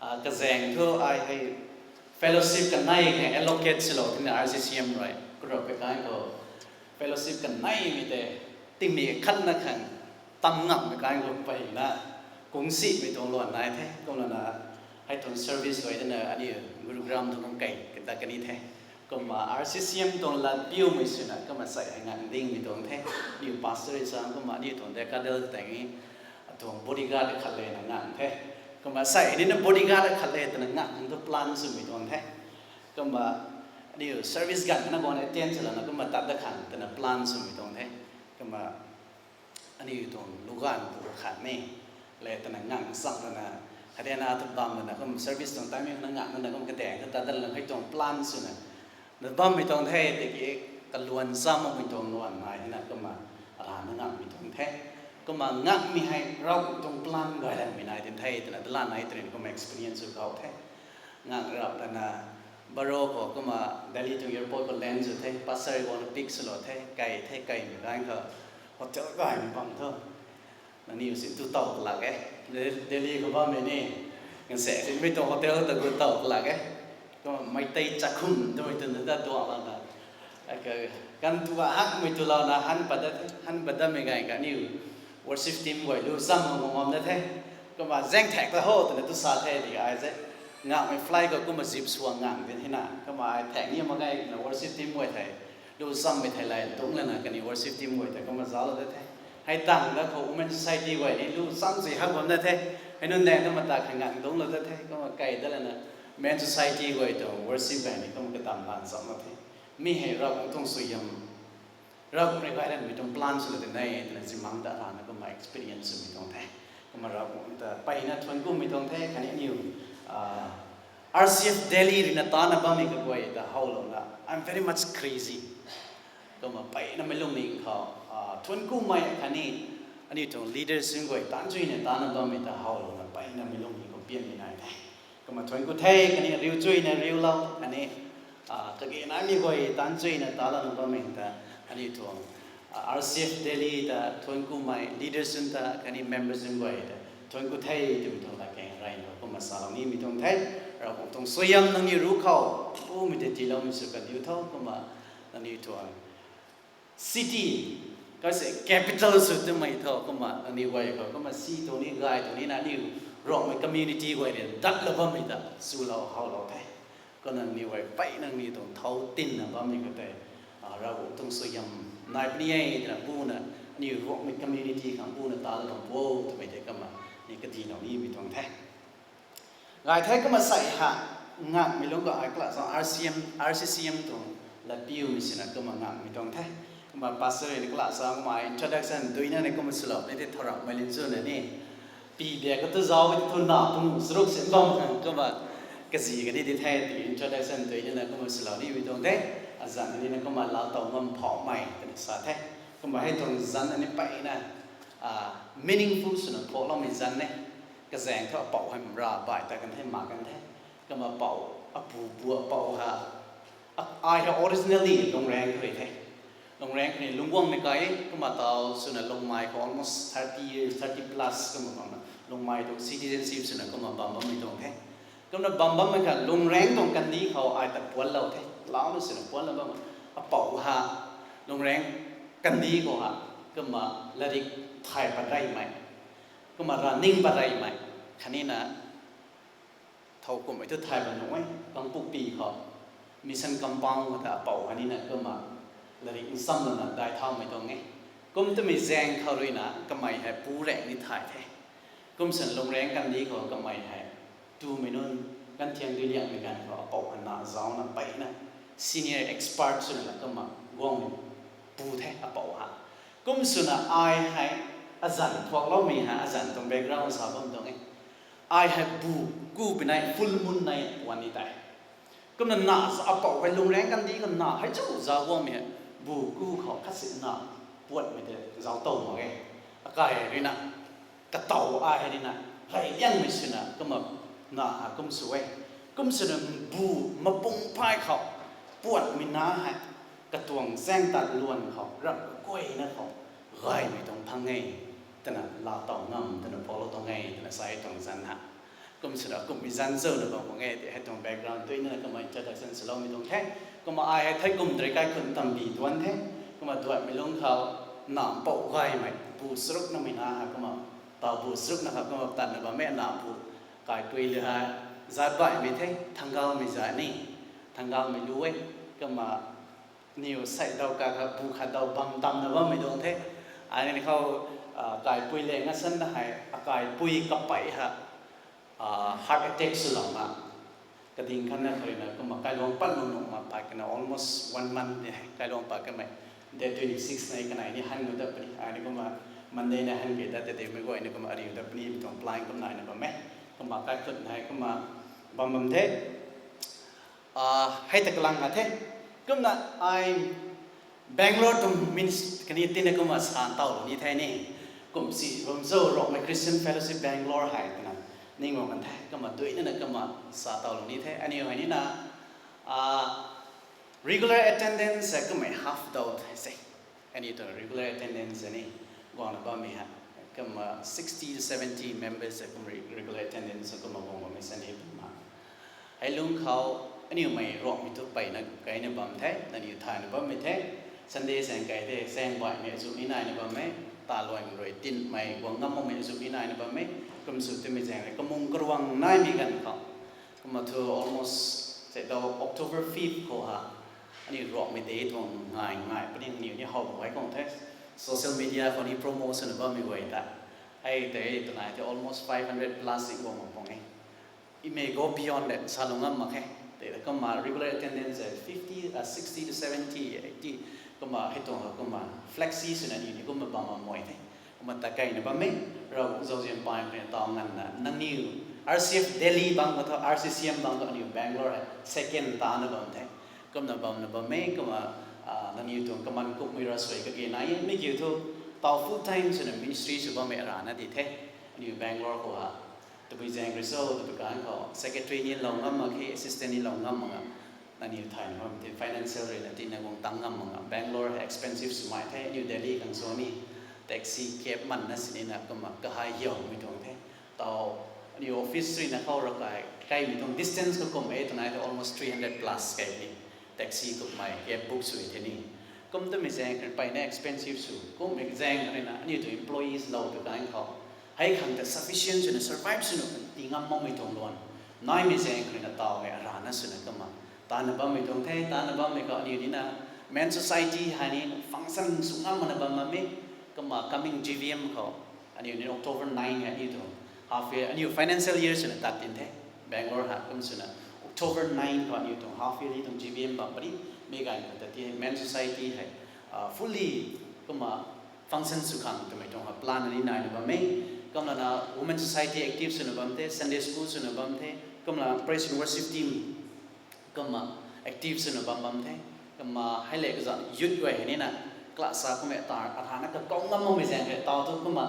Ah, kazaeng thu ai hei fellowship kanei hei allocate silou tina R C C M rui, kura pei kan khou fellowship kaneimei tei, tingmei khatna khang tam ngammei kan khou mpeyna kungsimei tuang luan nai the. Kumlana hei tuang service guay dana aniu Gurugram tuang kei kata kani the. Kumna R C C M tuang lat piumei swna kumna sei hei nganv dingmei tuang the. Aniu pastor rui sa kumna aniu tuang decadal tei ni, atuang bodyguard khat le na nganv the. Kumna sei hei nina bodyguard khat le twna nganv tu plan swmei tuang the. Kumna aniu service ganv khana guang attend swlana kumna tat dat khang twna plan swmei tuang the. Kumna aniu tuang luganv pu khat ni le twna nganv chang lana, khatni na tu bam lana kum service tuang timing na nganv lana kum kadaeng kha tat dat lana hei tuang plan swna na bammei tuang the, tiki kaluan cham makmei tuang luan nai hina kumna, arana nganvmei tuang the. Kumna nganvmei hei Ravguangc tuang plan gaylanmei nai din the twna dalan nai trin kumna experience sw khou the. Nganv rap lana baro khou kumna Delhi tuang airport khou land sw the, pastor guangna pick swlou the, kai the, kaimei ganv khou hotel gaymei bam thu. Nangniw si tu tow kalak e. Delhi khou bammei ni, nganvsaekc simei tuang hotel ta gu tow kalak e. Kumna Meitei chakhum twmei twn ta duang lana, kan tu hakmei tu louna han pat dat, han pat datmei ganv kha aniu worship team guay lu cham mak bam dat the. Kumna zaeng thaek ta ho twna tu sa the di ai ze. Nganvmei flight khou kumna zip suang nganv din hina. Kumna ai thaek ni mak ge na worship team guay thei lu chammei thei lay dungc lana kaniw worship team guay tei kumna zauclou dat the. Hei tang dat khou women society guay ni lu cham si hak bam dat the. Hei nunc daeng ta mata kha nganv dungclou dat the. Kumna kai dat lana men society guay tuang worship guay ni kumna katam lan chamlou the. Mi hei Ravguangc tuang suaihiam, Ravguangc rui gaylanmei tuang plan swlou di ne twna zimang ta rana kumna experience swmei tuang the. Kumna Ravguangc ta mpeyna thuanc kumhmei tuang the khatni aniu, ah, R C F Delhi ruina tana bammei kaguay ta howlouna, I'm very much crazy. Kumna mpeyna meic lungning khou, ah, thuanc kumhmei khatni aniu tuang leaders nunc guay taanchuina tana bammei ta howlouna mpeyna meic lungning khou pianmei nai the. Kumna thuanc ku the khatni riu chuina riulou khatni, ah, kage naimei guay taanchuina talouna bammei ta aniu tuang, ah, R C F Delhi ta thuanc kumhmei leaders nunc ta khatni members nunc guay ta thuanc ku the twmei tuang latkaeng reyna kumna salou nimei tuang the. Ravguangc tuang suaihiam nangniw ruc khou pumei tei tiiloumei sw kandiu tho. Kumna nangniw tuang city, kasi capital sw twmei tho. Kumna nangniw guay khou kumna si tuang ni gay tuang ni na aniu Ruangmei community guay rui datlou bammei ta chulou howlou the. Kumna nangniw guay peyna nangniw tuang thau tinna bammei khou tei, a, Ravguangc tuang suaihiam nai puni e twna buna, aniw Ruangmei community khang buna ta la bam bo twmei tei kumna ni kadilou nimei tuang the. Gay the kumna sei ha, ngakmei lungc ka ai kala sa R C M, R C C M tuang latpiumei sina kumna ngakmei tuang the. Kumna pastor ni kala sa kumna introduction duina ni kumna swlou ni tei thow ramhmei lin zuna ni. Pi bia ka tu zau tu na pung saruk sin bam khang kumna kazi kani di the ti introduction duina na kumna swlou nimei tuang the. Azanc ni na kumna laa tow ngam phauhmei twna sa the. Kumna hei tuang zanc ni peyna, a, meaningful swna phoukloumei zanc e. Kazaeng thu apou hei mra bai ta kan the, mak kan the. Kumna apou, apu pu apou ha, a, ai hei originally Lungraeng khou rui the. Lungraeng khou ni lungc guangmei kai, kumna taw swna Lungmei khou almost thirty years, thirty plus kumna bamna Lungmei tuang citizenship swna kumna bam bammei tuang the. Kumna bam bammei kha Lungraeng tuang kandih khou ai ta puanclou the. Launa swna puanclou bam, apou ha Lungraeng kandih khou ha kumna latrik thay pat reymei, kumna running pat reymei, khatni na thow kumhmei thu thay pat nuh e, Kangpokpi khou mission compound khou ta apou khatni na kumna latrik nsamlana dai thaumei tuang e. Kum twmei zaeng khou ruina kamei hei pu raeng ni thay the. Kum swn Lungraeng kandih khou kamei hei tumei nunc kan thiang dui liangmei ganv khou apou hana zauna peyna senior expert swna la kumna guangmei pu the apou ha. Kum swna ai hei azanc thuakloumei hei azanc tuang background sa bam tuang e. Ai hei bu ku pinei full moon nai puan ni tei. Kumna na sa apou hei Lungraeng kandih khou na hei chu zau guangmei hei bu ku khou khatsina puatmei tei zauc tow mak e. Akai ruina katow ai hei ruina rey liangmei swna kumna na ha kum sw e. Kum swna bu mapung phay khou puatmei na hei katuang zaeng tat luan khou ramh kaguayna khou gaymei tuang phang e twna laa tow ngam twna phoulou tuang e twna sa e tuang zanc ha. Kum swna kumhmei zanc zuna bam mak e ti hei tuang background tuina kumna introduction swloumei tuang the. Kumna ai hei thei kum tei kaikhun tambi duan the. Kumna duanmei lungc khou na mpouh gaymei bu saruk namei na ha kumna taw bu saruk na kha kumna tatna bam e na bu kaipui le hei zat baihmei the, Thanggalmei zat ni, Thanggalmei lu e. Kumna niw sei daw ka kha bu khat daw bam tamna bammei tuang the. Ai ni khou, a, kaipui le ngasanna hei akaipui kapey ha, a, heart attack swlouna kading khatna kharina kumna kailuang pat nuh nuh ma pat kana almost one month ni hei kailuang pat kamei date twenty six na kanei ni han nuh dat puni. Ai ni kumna Monday na han ke dat tei mei guay ni kumna ariu dat puni mi tuang plan kumna naina bam e. Kumna kaikhun hei kumna bam bam the. A, hei ta kalang a the. Kumna ai Bangalore tuang minis kani tina kumna sa tawlou ni the ni. Kum si bam zo Rongmei Christian Fellowship Bangalore hei twna ning bam kan the. Kumna duina na kumna sa tawlou ni the. Aniu hei ni na, a, regular attendance hei kummei half daw the se. Aniu tuang regular attendance ni guangna bammei hei kumna sixty to seventy members hei kum re-, regular attendance kumna guang bammei Sunday bam ma. Hei lungc khou aniu mei Ruangmei thu peyna kaina bam the, nangniw thayna bammei the. Sunday zaeng kai the, zaeng baihmei azuh ni naina bam e, taluaimei rui tinmei guang ngam makmei azuh ni naina bam e. Kum sw twmei zaeng rui kamung karuang naimei ganv khou kumna thu almost sei daw October fifth khou ha aniu Ruangmei de tuang ngai ngai puni aniu ni how mak gay kang the. Social media khou ni promote swna bammei guay ta. Hei tei twna tei almost five hundred plus i guang mak pung e. I may go beyond that, salou ngam mak khe. Tei kumna regular attendance hei fifty, a, sixty to seventy, eighty, kumna hei tuang kumna flexi swna ni ni kumna bam bam mei the. Kumna ta kaina bammei, Ravguangc zauzian paymei taw nganvna nangniw R C F Delhi bang khou thu, R C C M bang khou aniu Bangalore hei second tana bam the. Kumna bamna bammei kumna, a, nangniw tuang kaman kummei ravsuai kage nai e, mi kiu thu taw full time swna ministry sw bammei arana di the. Aniu Bangalore khou ha tabui zaeng rui cho, tabui kan khou secretary ni lou ngam mak khe, assistant ni lou ngam mak a, nangniw thayna bam the, financial ruina tina guang tang ngam mak a, Bangalore hei expensive swmei the, New Delhi khang sw ni, taxi cab manna sinina kumna kahai hiaumei tuang the. Taw aniu office ruina khou rakai kaimei tuang distance khou kum e twna thu almost three hundred plus kai ni, taxi kummei cab book sw the ni. Kum twmei zaeng rui peyna expensive sw, kummei zaeng ruina aniu tuang employees lou tu kan khou hei khang ta sufficient swna survive swna ti ngam makmei tuang luan naimei zaeng khou ruina taw hei arana swna kumna tana bammei tuang the. Tana bammei khou aniu nina Men Society hei ni function sw ngam mana bam bammei. Kumna coming G V M khou aniu ni October nine hei aniu tuang half year, aniu financial year swna tat tin the. Bangalore hei kum swna October nine khou aniu tuang half yearly tuang G V M bam puni. Mi ganv khou ta ti Men Society hei fully kumna function sw khang twmei tuang plan ni naina bam e. Kumlana Women Society active swna bam the, Sunday school swna bam the, kumlana praise and worship team kumna active swna bam bam the. Kumna hei le kazan youth guay hei nina class sa kummei ta arana kakou ngam makmei zaeng hei taw thu kumna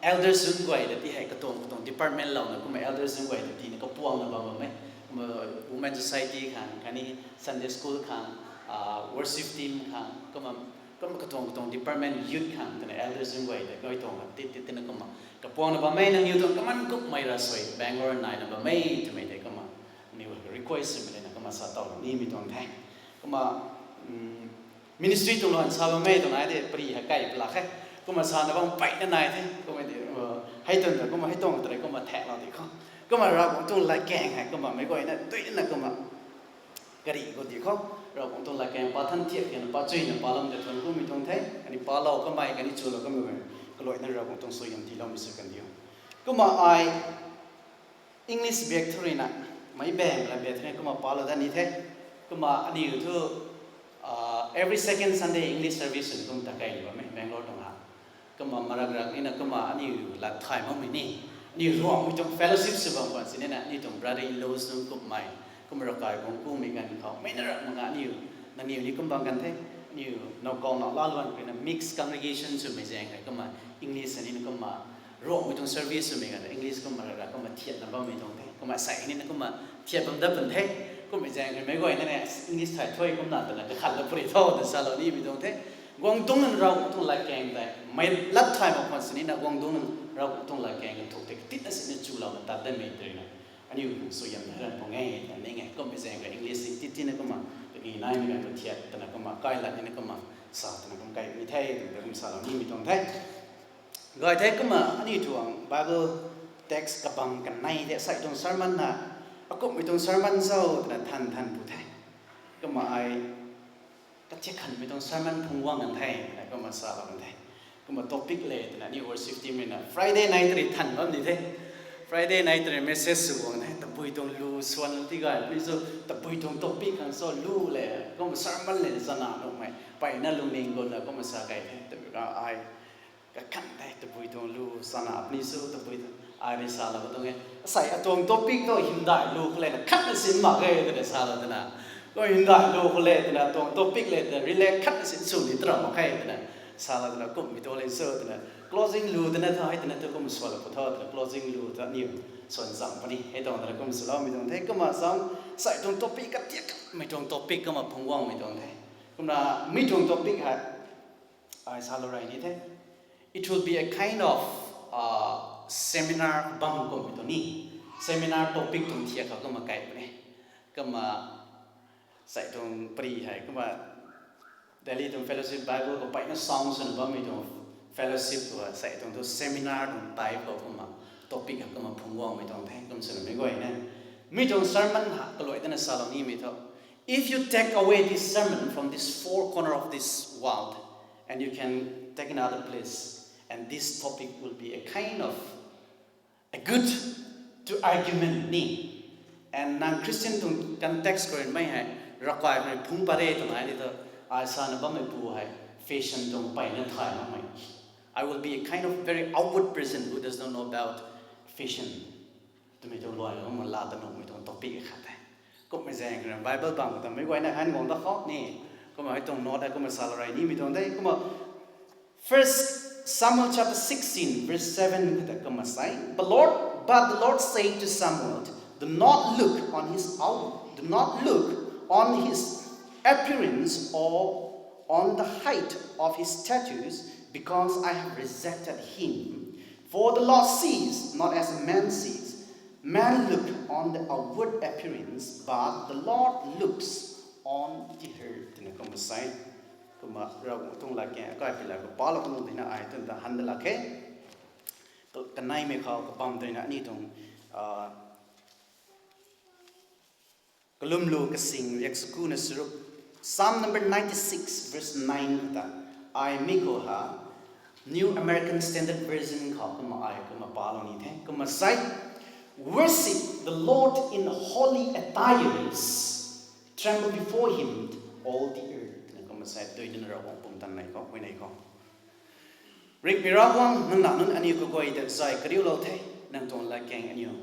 elders zun guay ta ti hei katuang katuang department louna kumna elders zun guay ta tina kapuangna bam bam e. Kumna Women Society khang khatni Sunday school khang, worship team khang kumna kumna katuang katuang department youth khang twna elders zun guay ta kai tuang tit tit tina kumna kapuangna bam e. Nangniw tuang kaman kummei ra sui Bangalore naina bam e twmei tei kumna aniu request swmei lana kumna sa taw nimei tuang the. Kumna ministry tuang lan sa bam e twna ai de pari hei kai plak khe. Kumna sana bam peyna nai the. Kumna di hei tuang ta kumna hei tuang tei kumna thaklou di khou kumna Ravguangc tuang latkaeng hei kumna meic guayna tuina kumna kari khou di khou Ravguangc tuang latkaeng pa than thiak kena pa chuyna palou de thuan kummei tuang the. Khatni palou kamei khatni chulou kamei kaluaina Ravguangc tuang suaihiam tiiloumei sw kan diu. Kumna ai English biak thu ruina meic baeng la biak thu ruina kumna palou dat ni the. Kumna aniu thu every second Sunday English service swna kum ta kai bam e Bangalore tuang ha. Kumna marak rak nina kumna aniu lat thay makmei ni aniu Ruangmei tuang fellowship sw bam khwan sinina aniu tuang brother-in-laws nunc kummei kumna ravkai guang kumei ganv khou mei na rak mak nga aniu nangniw ni kum bam kan the. Aniu nowkaw now laluan khou ruina mixed congregation swmei zaeng hei kumna English nina kumna Ruangmei tuang service swmei ganv English kumna rak rak kumna thiatna bammei tuang the. Kumna sei nina kumna thiat bam dat pun the. Kummei zaeng hei meic guayna ni English thay thuy kumna twna kakhat la puri tho twna salou nimei tuang the. Guang tuang Ravguangc tuang latkaeng tei mei lat thay mak khwan sinina guang tuang Ravguangc tuang latkaeng kathuk tei katitna sina chulouna tat datmei tei ruina aniu suaihiam hei ran pung e twna ning e. Kummei zaeng hei English tit tina kumna kagi naimei ganv kathiat twna kumna kai lat nina kumna sa twna kum kai ni the twna kum salou nimei tuang the. Gay the kumna aniu tuang Bible text kabang kanei de sei tuang sermon na akumhmei tuang sermon cho twna than than pu the. Kumna ai kathik khanmei tuang sermon phungc guang kan the twna kumna salou kan the. Kumna topic le twna aniu worship team ruina Friday night rui than bam di the. Friday night rui message sw guang the tabui tuang lu swan ti gay ni cho tabui tuang topic khang cho lu le kumna sermon le chana nuhmei peyna lungning guna kumna sa kai the twna ai kakhan the tabui tuang lu chana puni cho tabui tuang ai rui salou tuang e. Asei atuang topic thu hymdaih lu khou le na khatna sin mak ge twna salou twna. Kou hymdaih lu khou le twna tuang topic le twna relate khatna sin sw ni tram mak khe twna salou twna kummei tuang le cho twna closing lu twna tho hei twna thu kum swlou pu tho twna closing lu tho aniu swan cham puni hei tuang twna kum swloumei tuang the. Kumna cham sei tuang topic katiakmei tuang topic kumna phungc guangmei tuang the. Kumna mi tuang topic hei ai salou rey ni the. It will be a kind of seminar bam kummei tuang ni. Seminar topic tuang thiak khou kumna kai puni. Kumna sei tuang pari hei kumna Delhi tuang fellowship Bible khou peyna sound swna bammei tuang fellowship khou sei tuang thu seminar tuang type khou kumna topic hei kumna phungc guangmei tuang the. Kum swna meic guayna mi tuang sermon ha kaluai tana salou nimei thu If you take away this sermon from this four corner of this world, and you can take another place, and this topic will be a kind of a good to argument ni. And nang Christian tuang context khou rui mei hei ravkai khou rui phungc pat re twmei ni thu ai sana bammei pu hei fashion tuang peyna thay makmei. I will be a kind of very outward person who does not know about fashion. Twmei tuang luai kumna laa ta nuhmei tuang topic khat the. Kummei zaeng khou Bible bang khou ta meic guayna han guang da khou ni kumna hei tuang note kumna salou rey nimei tuang the. Kumna First Samuel chapter sixteen verse seven khou ta kumna sa e, the Lord, but the Lord said to Samuel, Do not look on his out, do not look on his appearance or on the height of his stature, because I have rejected him. For the Lord sees not as man sees. Man look on the outward appearance, but the Lord looks on the heart. Twna kumna sa e. Kumna Ravguangc tuang latkaeng akai pi la khou palou kan dina ai twn ta han da lak khe. Kaneimei khou kabam dina aniu tuang Kalumlu kasing riak sakuna saruk. Psalm number ninety-six, verse nine khou ta. Ai mi khou ha, New American Standard Version khou kumna ai kumna palou ni the. Kumna sa e, "Worship the Lord in holy attires. Tremble before him, all the earth." Na kumna sa e, dui dina Ravguangc pumtan nei khou, hui nei khou. Rikmei Ravguangc, nang na nunc aniu kaguay ta zay kariulou the, nang tuang latkaeng aniu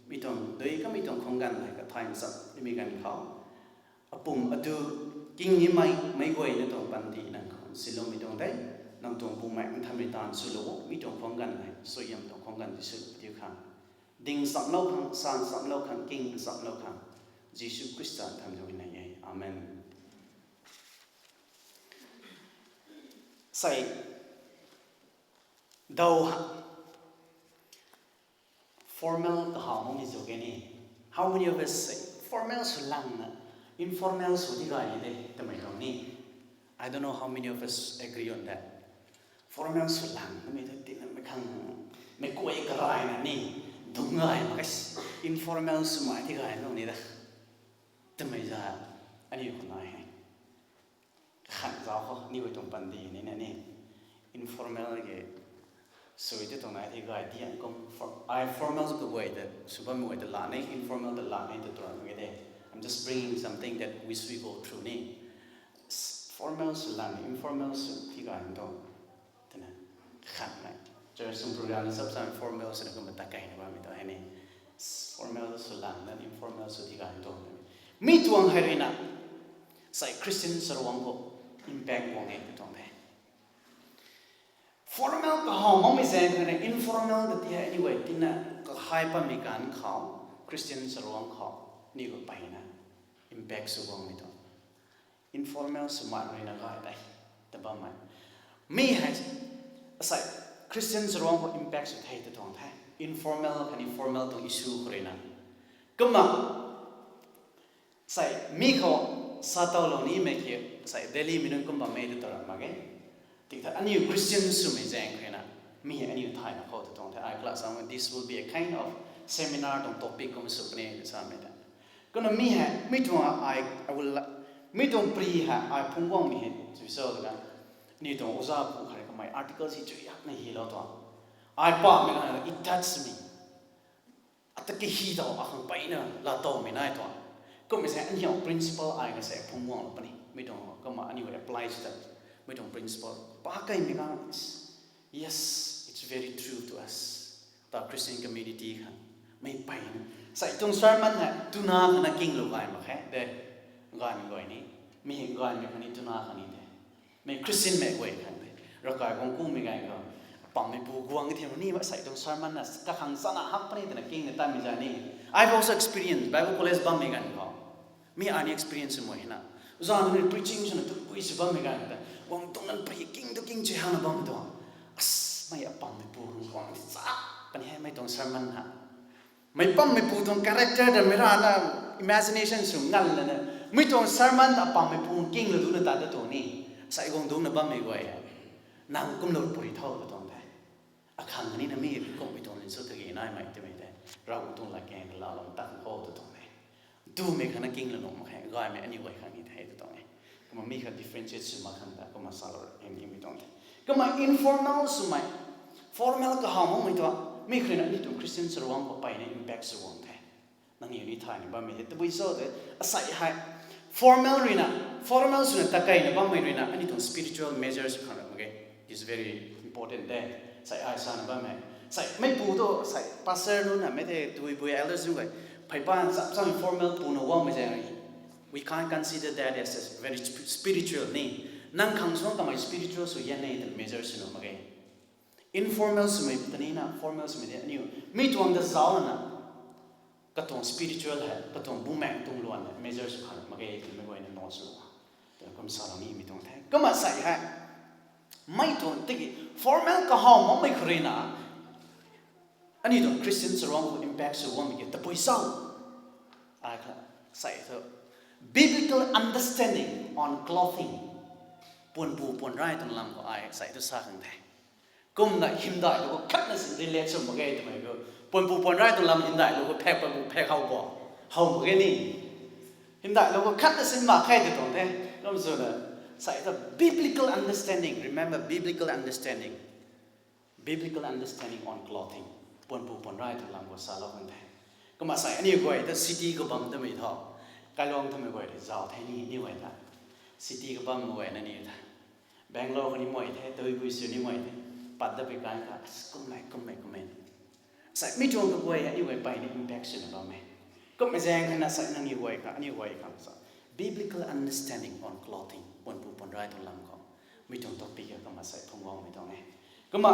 mi tuang dui kamei tuang khang ganv hei kathay nchap nimei ganv khou, apum atu king nimei, meic guayna tuang panty nang khou siloumei tuang the, nang tuang Bumaengh Nthanmei taanv swlou o, mi tuang khang ganv hei, suaihiam tuang khang ganv ti sw diu khang. Ding nchamlou khang, sa nchamlou khang, king nchamlou khang, Jisu Khrista nthan khou nei e. Amen. Sei, dou ha. Formal kahaw makmei zuk e ni. How many of us say, formal sw langna, informal sw di gay ni de, twmei tuang ni. I don't know how many of us agree on that. Formal sw lang, namei tu tina mei khang, mei kuay karayna ni, dung gay mak e, informal swmei di gay tuang ni da. Twmei za, aniu khou nai he. Khan zau khou, aniu guay tuang panty ni na ni. Informal ke, sw di tuang nai the gay di ang kum, for-, ai formal kaguay ta, sw bammei guay ta la ni, informal ta la ni, ta tuang mak ge de. I'm just bringing something that which we go through ni. S-, formal sw lang, informal sw di gay tuang. Twna, khat nai. Church tuang program ni sap sa formal swna kumna ta kaina bammei tuang hei ni. Formal sw lang, then informal sw di gay tuang. Mi tuang hei ruina, sei Christian saruang khou impact guang e tuang the. Formal kahaw makmei zaeng khou na informal ta ti hei aniu guay tina kahay pammei ganv khou, Christian saruang khou, aniu guay peyna impact sw guangmei tuang. Informal swmei ruina gay tei, ta bammei. Mi hei, asei, Christian saruang khou impact sw the ta tuang the. Informal khatni formal tuang issue khou ruina. Kumna, sei, mi khou sa towlou nimei ki, sei, Delhi mi nunc kum bammei ta tw ra mak ge. Tiki tha aniu Christian swmei zaeng khou ruina, mi hei aniu thayna khou ta tuang the. Ai class ang, this will be a kind of seminar tuang topic kum sw puni samei ta. Kumna mi hei, mi tuang ai, I will, mi tuang pri hei, ai phungc guangmei hei, chu so na, ni tuang oza pu khat kamei article si chuiakna hilou tuang. Ai pamei ganv, it touch me. Ata ki hi tau, akhang peyna la towmei nai tuang. Kummei se aniu principle ai ka se phungc guanglou puni. Mi tuang kumna aniu apply sw ta. Mi tuang principle. Pa kaimei ganv, yes, it's very true to us. Ta Christian community khang. Mei peyna. Sei tuang sermon hei, tuna khana kinglou gay mak khe, de. Gaymei guay ni. Mi gaymei khang ni tuna khang ni de. Mei Christian mei guay khang de. Ravkai guang kumei gay khou. Apammeipu guang the ni ma sei tuang sermon na kakhang chana hak puni twna kingna tanmei za ni. I've also experienced Bible college bammei ganv khou. Mi ai ni experience mei hei na. Zan ni preaching swna tu pui sw bammei ganv ta. Guang tuang nan pri king tu king che hana bam tuang. As, mei apammeipu guang sa puni hei mei tuang sermon ha. Mei pammeipu tuang character ta mei rana imagination sw ngan lana. Mi tuang sermon ta apammeipu kinglou duna ta ta tuang ni. Sei guang dungcna bammei guay. Nang kumlou puri thau ta tuang the. Akhang ni na mi kummei tuang lin sw ta gi naimei twmei te. Ravguangc tuang latkaeng ta laalou ta khou ta tuang e. Tumei khana kinglou nuh mak khe, gaymei aniu guay khang ni the ta tuang e. Kumna mi kha differentiate sw mak khang ta, kumna salou em nimei tuang the. Kumna informal swmei, formal kahaw makmei tuang, mi khrina ni tuang Christian saruang khou peyna impact sw guang the. Nangniw ni thayna bammei the, tabui cho de, asei hei, formal ruina, formal swna takeyna bammei ruina, ani tuang spiritual measures khang ram mak ge. It's very important de. Sei ai sana bammei. Sei meipu tu, sei pastor nunc na, mei the, tabui bui elders nunc guay. Pheypan chap chang formal puna guangmei zaeng. We can't consider that as a very sp-, spiritual ni. Nang khang suang kamei spiritual sw yan ne twna measure sw nuh mak ge. Informal swmei ta ni na, formal swmei de aniu. Mi tuang ta zauc lana. Katuang spiritual hei, katuang bumaengc tuang luan hei, measure sw khang mak ge twmei guayna note sw. Twna kum salou nimei tuang the. Kumna sei hei. Mei tuang tiki formal kahaw makmei khrina. Ani tuang Christian saruang khou impact sw guangmei ki tabui cho. Ai kha, sei thu, biblical understanding on clothing. Puanpu puanrai tuang lam khou ai sei thu sa khang the. Kumna hymdaih lu khou khatna sin relate sw mak ge twmei khou. Puanpu puanrai tuang lam hymdaih lu khou phek papu phek how bo. How mak ge ni. Hymdaih lou khou khatna sin mak khe tw tuang the. Kum swna, sai ta biblical understanding. Remember biblical understanding. Biblical understanding on clothing. Puanpu puanrai tuang lam khou salou kan the. Kumna sai aniu guay ta city khou bam twmei thu, kailuang twmei guay rui zauc the ni, aniu guay ta. City khou bam guay na ni ta. Bangalore khou ni mei the, Taipui sw ni mei the. Pat da pi kai kha, as, kum nai, kum nai, kum nai. Sai mi tuang kaguay aniu guay pey ni impact swna bam e. Kumna zaeng kha na sai nangniw guay kha, aniu guay kha sa. Biblical understanding on clothing, puanpu puanrai tuang lam khou. Mi tuang topic kha kumna sai phungc guangmei tuang e. Kumna,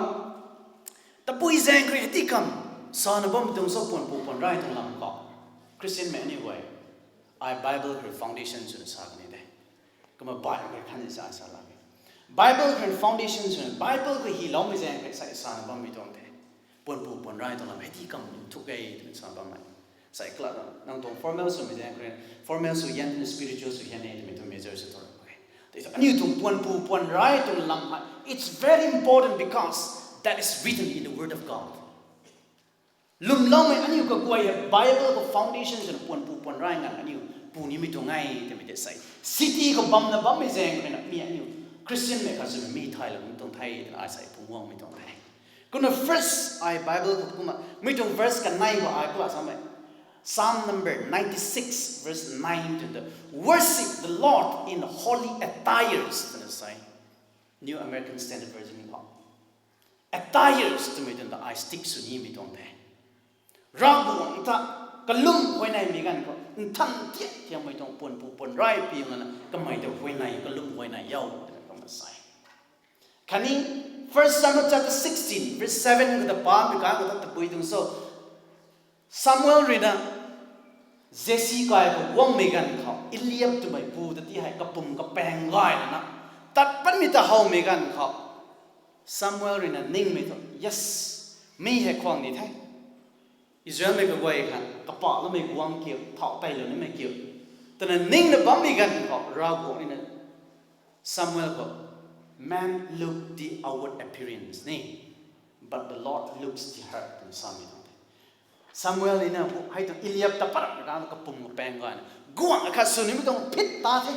tabui zaeng kha hei ti kam, sana bam tuang sa puanpu puanrai tuang lam khou. Christian mei aniu guay. Ai Bible kha foundation swna sa kan ni de. Kumna Bible kha khatni sa sa la e. Bible kha foundation swna, Bible kha hyloumei zaeng kha sai sana bammei tuang the. Puanpu puanrai tuang lam hei ti kam nthuk e twna sa bammei. Sai kla nang tuang formal swmei zaeng kha, formal sw hian, spiritual sw hian e twmei tuang measure sw tuang e. Tei aniu tuang puanpu puanrai tuang lam hei, it's very important because that is written in the word of God. Lwmloumei aniu kaguay hei Bible khou foundation swna puanpu puanrai nganv aniu pu nimei tuang e twmei tei sai. City khou bamna bammei zaeng kha na mi aniu Christian mei khat swna mi thaylou kum tuang the twna ai sai phungc guangmei tuang the. Kumna first ai Bible khou kumna mi tuang verse kanei khou ai kula samei. Psalm number ninety-six, verse nine twna, "Worship the Lord in holy attires," twna sai. New American Standard Version khou. Attires twmei tuang ta ai stick sw nimei tuang the. Ravguangc ta kalum huayneymei ganv khou, nthan tiat tiatmei tuang puanpu puanrai pi ngana kamei ta huayney, kalum huayney yau twna kumna sai. Khatni, First Samuel chapter sixteen, verse seven khou ta pa mi ka khou ta tabui tuang so, Samuel rui na Jesse kai khou guangmei ganv khou, Eliab twmei pu ta ti hei kapum kapaeng gay lana, tat patmei ta howmei ganv khou, Samuel rui na ningmei thu, yes, mi hei khwang ni the. Israelmei kaguay kha, kapahloumei guang kiu, thau teilou nimei kiu, twna ningna bammei ganv khou, Ravguangc rui na Samuel khou, "Man look the outward appearance ni, but the Lord looks the heart," twna samei tuang the. Samuel rui na hei tuang Eliab ta parak na kapum kapaeng gayna, guangc akhat sw nimei tuang phit ta the.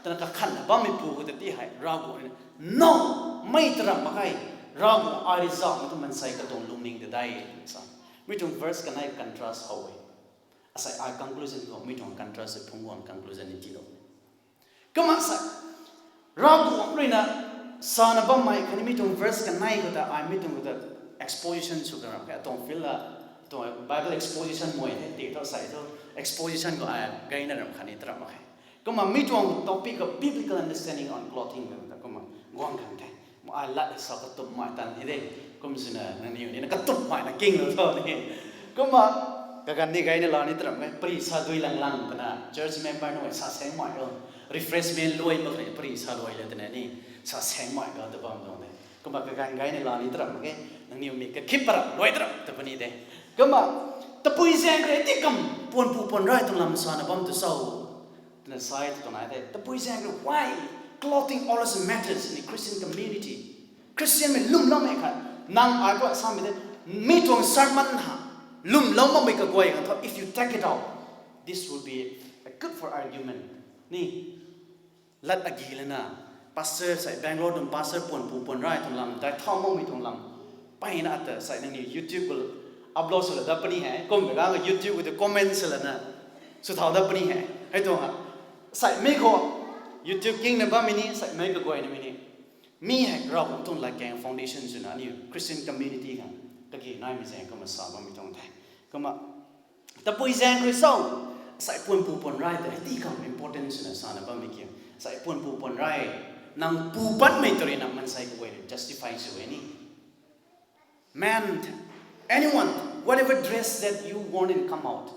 Twna kakhanna bammei pu khou ta ti hei, Ravguangc rui na, no, mei ta ram mak ge, Ravguangc ai rui zauhmei tuang mansei katuang lungning ta dei, twna sa. Mi tuang verse kanei contrast how e. Asei ai conclusion khou, mi tuang contrast phungc guang conclusion ni tilou. Kumna sa, Ravguangc rui na sana bammei khatni mi tuang verse kanei khou ta, ai mi tuang khou ta exposition sw kan ram khe, atuang field la, tuang Bible exposition mei the, ti thu sai thu, exposition khou ai gayna ram khatni ta ram mak khe. Kumna mi tuang topic khou biblical understanding on clothing ta kumna guang kan the. Ai lat sa katummei tan ni de. Kum swna nangniw ni na katummei na kinglou tho ni. Kumna kaganv ni gayna la ni ta ram e, pari sa dui lang lang twna church member nunc sa sengmei o. Refreshment luai mak khe, pari sa luai le twna ni sa sengmei o ta bam tuang de. Kumna kaganv gayna la ni ta ram e, nangniw mi kakhip parak luai ta ram ta puni de. Kumna tabui zaeng kha ti kam puanpu puanrai tuang lam sana bam tu so. Twna sai tu tuang nai the. Tabui zaeng kha why clothing always matters in a Christian community. Christian mei lwmloumei khat, nang ai kua samei the, mi tuang sermon ha, lwmlou makmei kaguay khat thu, if you take it out, this will be a good for argument. Ni, lat agi lana, pastor sai Bangalore tuang pastor puanpu puanrai tuang lam, dai thau makmei tuang lam, peyna ata sai nangniw YouTube khou upload sw la dat puni he, kum ka YouTube khou tu comment sw lana, sw thau dat puni he, hei tuang ha. Sai mi khou, YouTube kingna bammei ni, sai mei kaguayna mei ni. Mi hei Ravguangc tuang latkaeng foundation swna aniu Christian community khang kagi naimei zaeng kumna sa bammei tuang the. Kumna, tabui zaeng kha so, sai puanpu puanrai ta hei ti khang important swna sana bammei kiu. Sai puanpu puanrai, nang pu patmei tari na mansei kaguay rui justify sw e ni. Man, anyone, whatever dress that you want and come out,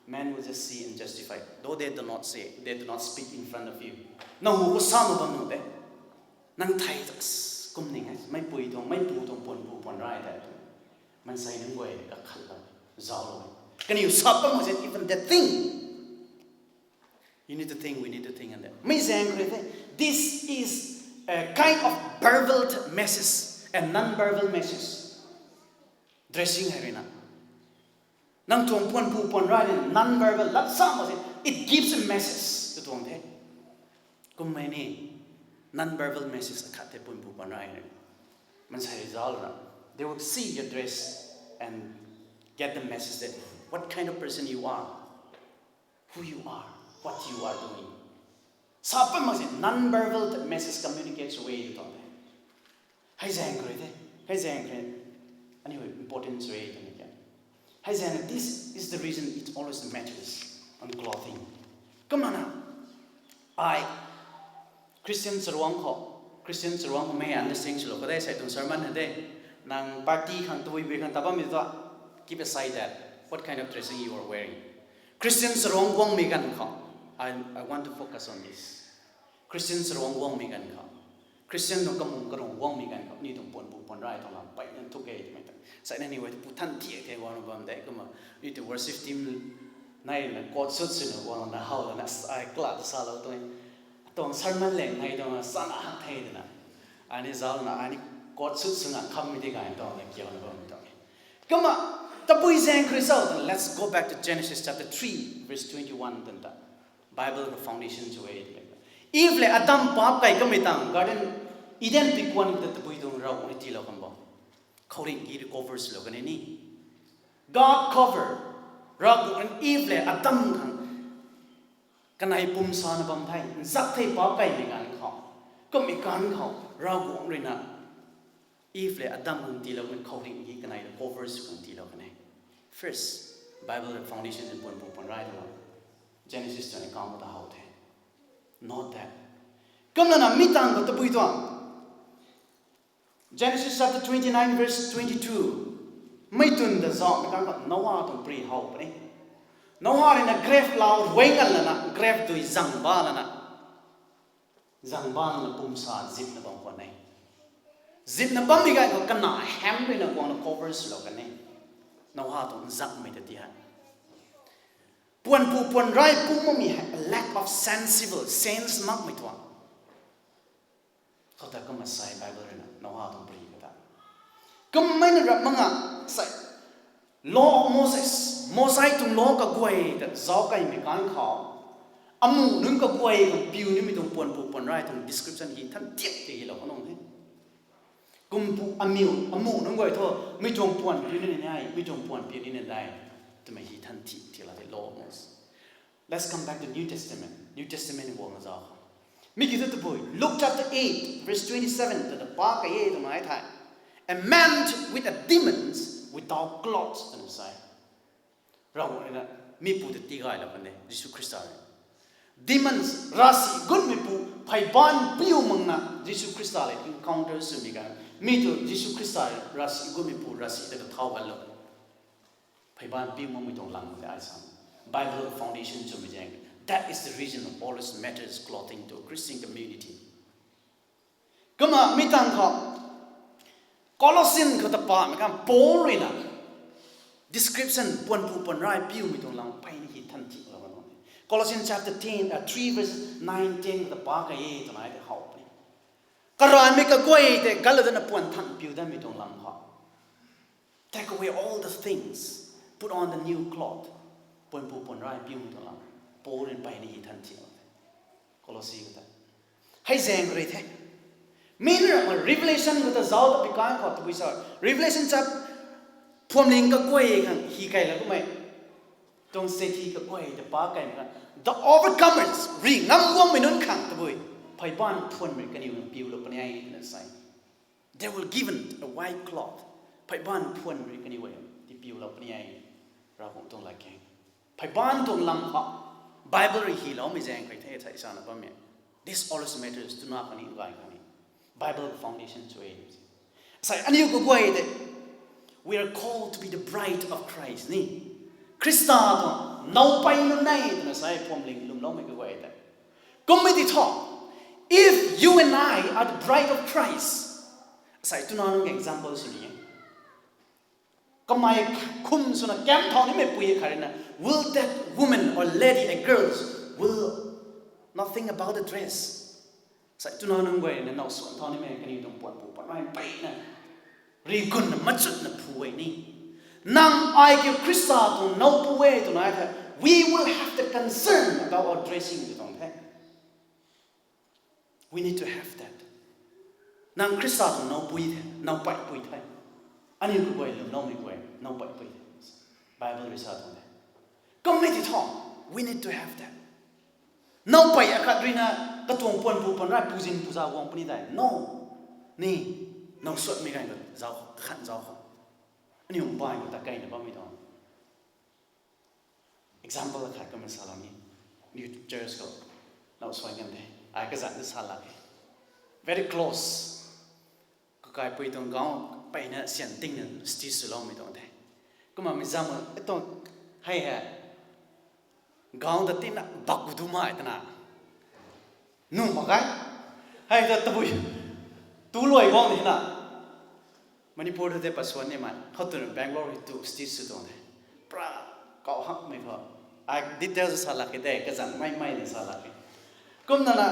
man will just see and justify, though they do not say, they do not speak in front of you. Nang hu khou sa mak bam nu de. Nang thei ta, as, kum ning e, meipui tuang, meipu tuang puanpu puanrai tei tu. Mansei nunc guay kakhatlou, zauclou. Kaniw sa bam mak se, even that thing. You need to think, we need to think on that. Mi zaeng kha the, this is a kind of verbal message and non-verbal message. Dressing hei rui na. Nang tuang puanpu puanrai ni non-verbal lat sa mak se, it gives a message tw tuang the. Kummei ni non-verbal message akhat the puanpu puanrai ni. Mansei zauc na, they will see your dress and get the message that what kind of person you are, who you are, what you are doing. Sa pat mak se non-verbal message communicates away tw tuang the. Hei zaeng khou rui the, hei zaeng khou rui aniu importance rui twna kha. Hei zaeng, this is the reason it always matters on clothing. Kumna na, ai Christian charuang khou, Christian charuang khou mei understand swlou khou de, sei tuang sermon hei de, nang party khang tabui bui khang ta bammei tu, keep aside that, what kind of dressing you are wearing. Christian charuang guangmei ganv khou, I, I want to focus on this. Christian charuang guangmei ganv khou, Christian tuang kamung karung guangmei ganv khou, ni tuang puanpu puanrai tuang lam peyna thuk e twmei ta. Sei na ni wei pu than thiak the guangna bam de, kumna, ni tuang worship team nai na coat suit swna guangna how lana, ai kla ta salou tuang, tuang sermon leng nai tuang sana hak the twna. Ai ni zauc na, ai ni coat suit swna khammei di ganv tuang na kiauna bam tuang. Kumna, tabui zaeng khou rui zauc tw, let's go back to Genesis chapter three, verse twenty-one twn ta. Bible ka foundation chu e. Eve le Adam paap kai kamei tang Garden Eden pikuan ta tabui tuang Ravguangc rui tiilou kan bo. Khouringh ki rui cover swlou kan e ni. God cover. Ravguangc rui Eve le Adam khang kanei pum sana bam the, nzak the paap kaimei ganv khou. Kummei ganv khou Ravguangc rui na Eve le Adam khang tiilou kan khouringh ki kanei cover sw khang tiilou kan e. First, Bible foundation in puanpu puanrai tw, Genesis tuang account ta how the. Note that. Kumna na mi tang khou tabui tuang Genesis chapter twenty-nine verse twenty-two. Mei twn ta zauhmei ganv khou Noah tuang pri how puni. Noah rui na grape lau ruai ngan lana, grape dui zang ba lana, zang ba lana pum sa zipna bam khwan e. Zipna bammei ganv khou kana hem rui na guangna cover swlou kan e. Noah tuang nzakmei ta ti hei, puanpu puanrai pum makmei hei a lack of sensible, sense makmei tuang. Khou ta kumna sei Bible rui na Noah tuang pri khou ta. Kummei na rap mak nga sei, Law of Moses, Mosai tuang law kaguay ta zauc kaimei ganv khou, amuh nunc kaguay khang piu nimei tuang puanpu puanrai tuang description hei than thiak tei hei lou kanung the. Kumpu amiu, amuh nunc guay thu, mi tuang puan piu ni nai, mi tuang puan piu ni nai, twmei hei than thiak tei la the Law of Moses. Let's come back to New Testament. New Testament guang zauc. Mi kiu thu tabui, Luke chapter eight, verse twenty-seven, ta ta pa kai e twna e thei. A man with a demons without clothes, twna sa e. Ravguangc rui na, mi pu ta tigaylou kan e, Jisu Khrista rui. Demons, ravsic gutmeipu, pheyban piu makna, Jisu Khrista le encounter swmei ganv. Mi tu Jisu Khrista rui, ravsic gutmeipu, ravsic ta kathau ganlou. Pheyban piu makmei tuang lam tei ai sa. Bible foundation chwmei zaeng. That is the reason of always matters clothing to a Christian community. Kumna mi tang khou, Colossian khou ta pamei ganv Paul rui na description puanpu puanrai piumei tuang lam peyna hei than thiak lou kan e. Colossians chapter ten, uh, three verse nine, ten khou ta pa kai e twna e tei how puni. Karanvmei kaguay tei gatlou dana puan than piu danmei tuang lam khou. Take away all the things, put on the new cloth. Puanpu puanrai piumei tuang lam Paul rui peyna hei than thiak lou the. Colossians khou ta. Hei zaeng rui the. Mi na ramh Revelation khou ta zauc ta pi kan khou tabui sa. Revelation chap phuamling kaguay khang hei kailou kummei tuang seithi kaguay ta pa kaimei kan. The overcomers, ri ngam guangmei nunc khang tabui, pheyban phuanmei kaniw na piulou puni e twna sa e. They will given a white cloth. Pheyban phuanmei kaniw guay tipiulou puni e. Ravguangc tuang latkaeng. Pheyban tuang lam khou Bible rui hyloumei zaeng kha the thei sana bammei. This always matters, tuna khatni gay khatni. Bible foundation chu e. Sei aniu kaguay tei, we are called to be the bride of Christ ni. Khrista tuang nowpei nunc e twna sa e phuamling lwmloumei kaguay tei. Kummei ti thu, if you and I are the bride of Christ, sei tuna nunc example sw ni e. Kamei khum swna kam thau nimei pui khat rui na, will that woman or lady, a girls, will not think about the dress? Sei tuna nunc guay na now swan thau nimei kaniw tuang puanpu puanrai peyna, ri gunna machutna phu e ni. Nang ai kiu Khrista tuang nowpu e twna the, we will have the concern about our dressing tw tuang the. We need to have that. Nang Khrista tuang nowpui the, nowpaipui the. Aniu kaguay lwmloumei guay nowpaipui the. Bible rui sa tuang the. Kum e ti thu, we need to have that. Nowpui akhat rui na katuang puanpu puanrai puzin puza guang puni dai. No. Ni, now suatmei ganv khou zauc, khan zauc khou. Aniu mbaanv khou ta keyna bammei tuang. Example akhat kumna salou ni. New church khou now suan kan the. Ai kazanc ta salak e. Very close. Kakaipui tuang gaanv peyna syan tingna stage swloumei tuang the. Kumna mi zam e tuang hei he. Gaanv ta tina bak ku du mai twna. Nu mak ge. Hei ta tabui. Tu luai guang ni na. Manipur ta tei pasuan nimei. Khou twna Bangalore hei tu stage sw tuang the. Pra kau hakmei khou. Ai details salak e de, kazanc mei mei na salak e. Kumna na,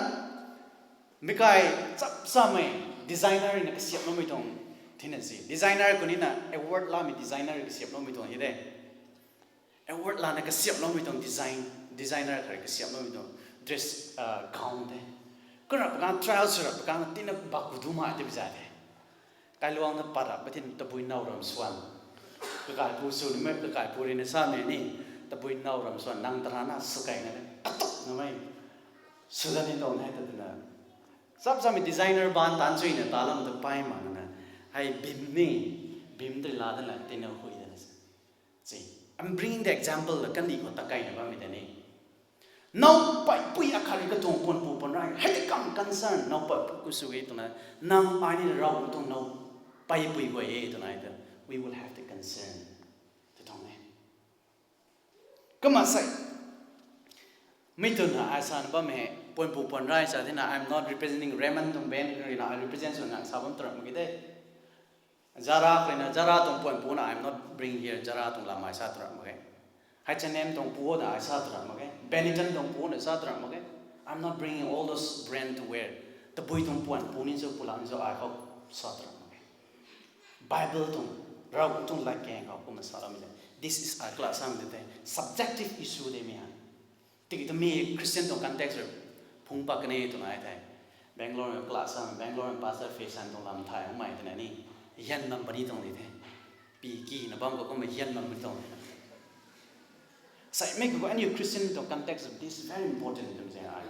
mi kai chap chamei designer na kasiamhloumei tuang thina si. Designer khou ni na award lamei designer kasiamhloumei tuang hi de. Award lana kasiamhloumei tuang design, designer khat rui kasiamhloumei tuang dress, gown the. Karap kang trial sw rap kang tina bak ku du mai ti bi za the. Kailuang na pat rap patin tabui now ram suan. Kakaipu sw nimei, kakaipu rui na samei ni, tabui now ram suan nang tarana sw keyna katuk namei. Sw la ni tuang the ta twna. Chap chamei designer baan taanc chuina talam ta pay mak na. Hei bim ni, bim tei la dana tina hui dana. I'm bringing the example la kandih khou ta keyna bammei ta ni. Nowpaipui akhat rui katuang puanpu puanrai hei ti kam concern nowpaipui ku sw e twna, nang ai ni Ravguangc tuang nowpaipui guay e twna ta, we will have the concern. Tw tuang e. Kumna sei. Mi twna ai sana bammei puanpu puanrai sa tina, I'm not representing Raymond tuang band rui na, I represent sw nang sa bam tu ram mak ge de. Zara khou rui na, Zara tuang puanpu na, I'm not bring here Zara tuang lam ai sa tu ram mak ge. H and M tuang pu na ai sa tu ram mak ge. Benetton tuang pu na sa tu ram mak ge. I'm not bringing all those brand to wear. Tabui tuang puanpu ni cho, pulang cho ai khou sa tu ram mak ge. Bible tuang, Ravguangc tuang latkaeng khou kumna saloumei the. This is a class samei tei subjective issue de mi ha. Tiki ta mi Christian tuang context rui phungc pat kan e twna ai the. Bangalore class samei, Bangalore pastor fashion tuang lam thay umei twna ni hian bam puni tuang ni the. Pi kina bam khou kumna hian bam puni tuang the. Sei mi khou aniu Christian tuang context of this very important twmei zaeng ai.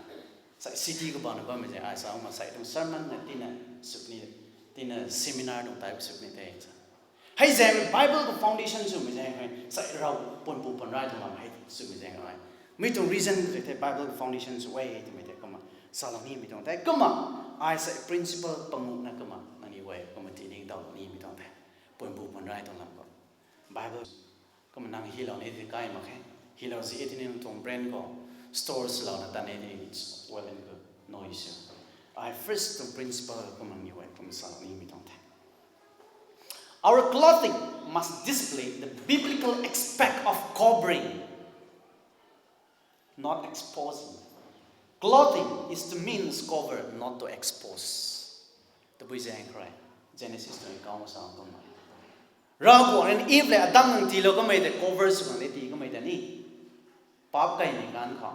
Sei city khou bana bammei zaeng ai sa ma sei tuang sermon na tina sw ni, tina seminar tuang type sw ni the sa. Hei zaeng Bible khou foundation swmei zaeng hei sei Rav puanpu puanrai tuang lam hei swmei zaeng ai. Mi tuang reason tei the Bible khou foundation sw e twmei tei kumna salou nimei tuang the. Kumna ai sei principle panguh na kumna nangniw guay kumna tining daw nimei tuang the. Puanpu puanrai tuang lam khou Bible kumna nang hilou ni ti kai mak khe. Hilou zi e tini nang tuang brand khou store swlouna ta ni ti well and good. No issue. Ai first tuang principle kumna nangniw guay kumna salou nimei tuang the. Our clothing must display the biblical aspect of covering, not exposing. Clothing is to means cover, not to expose. Tabui zaeng khou rui Genesis tuang account sa kumna Ravguangc rui Eve le Adam nang tiilou kamei tei cover sw khang ni tii kamei tei ni. Paap kaimei ganv khou,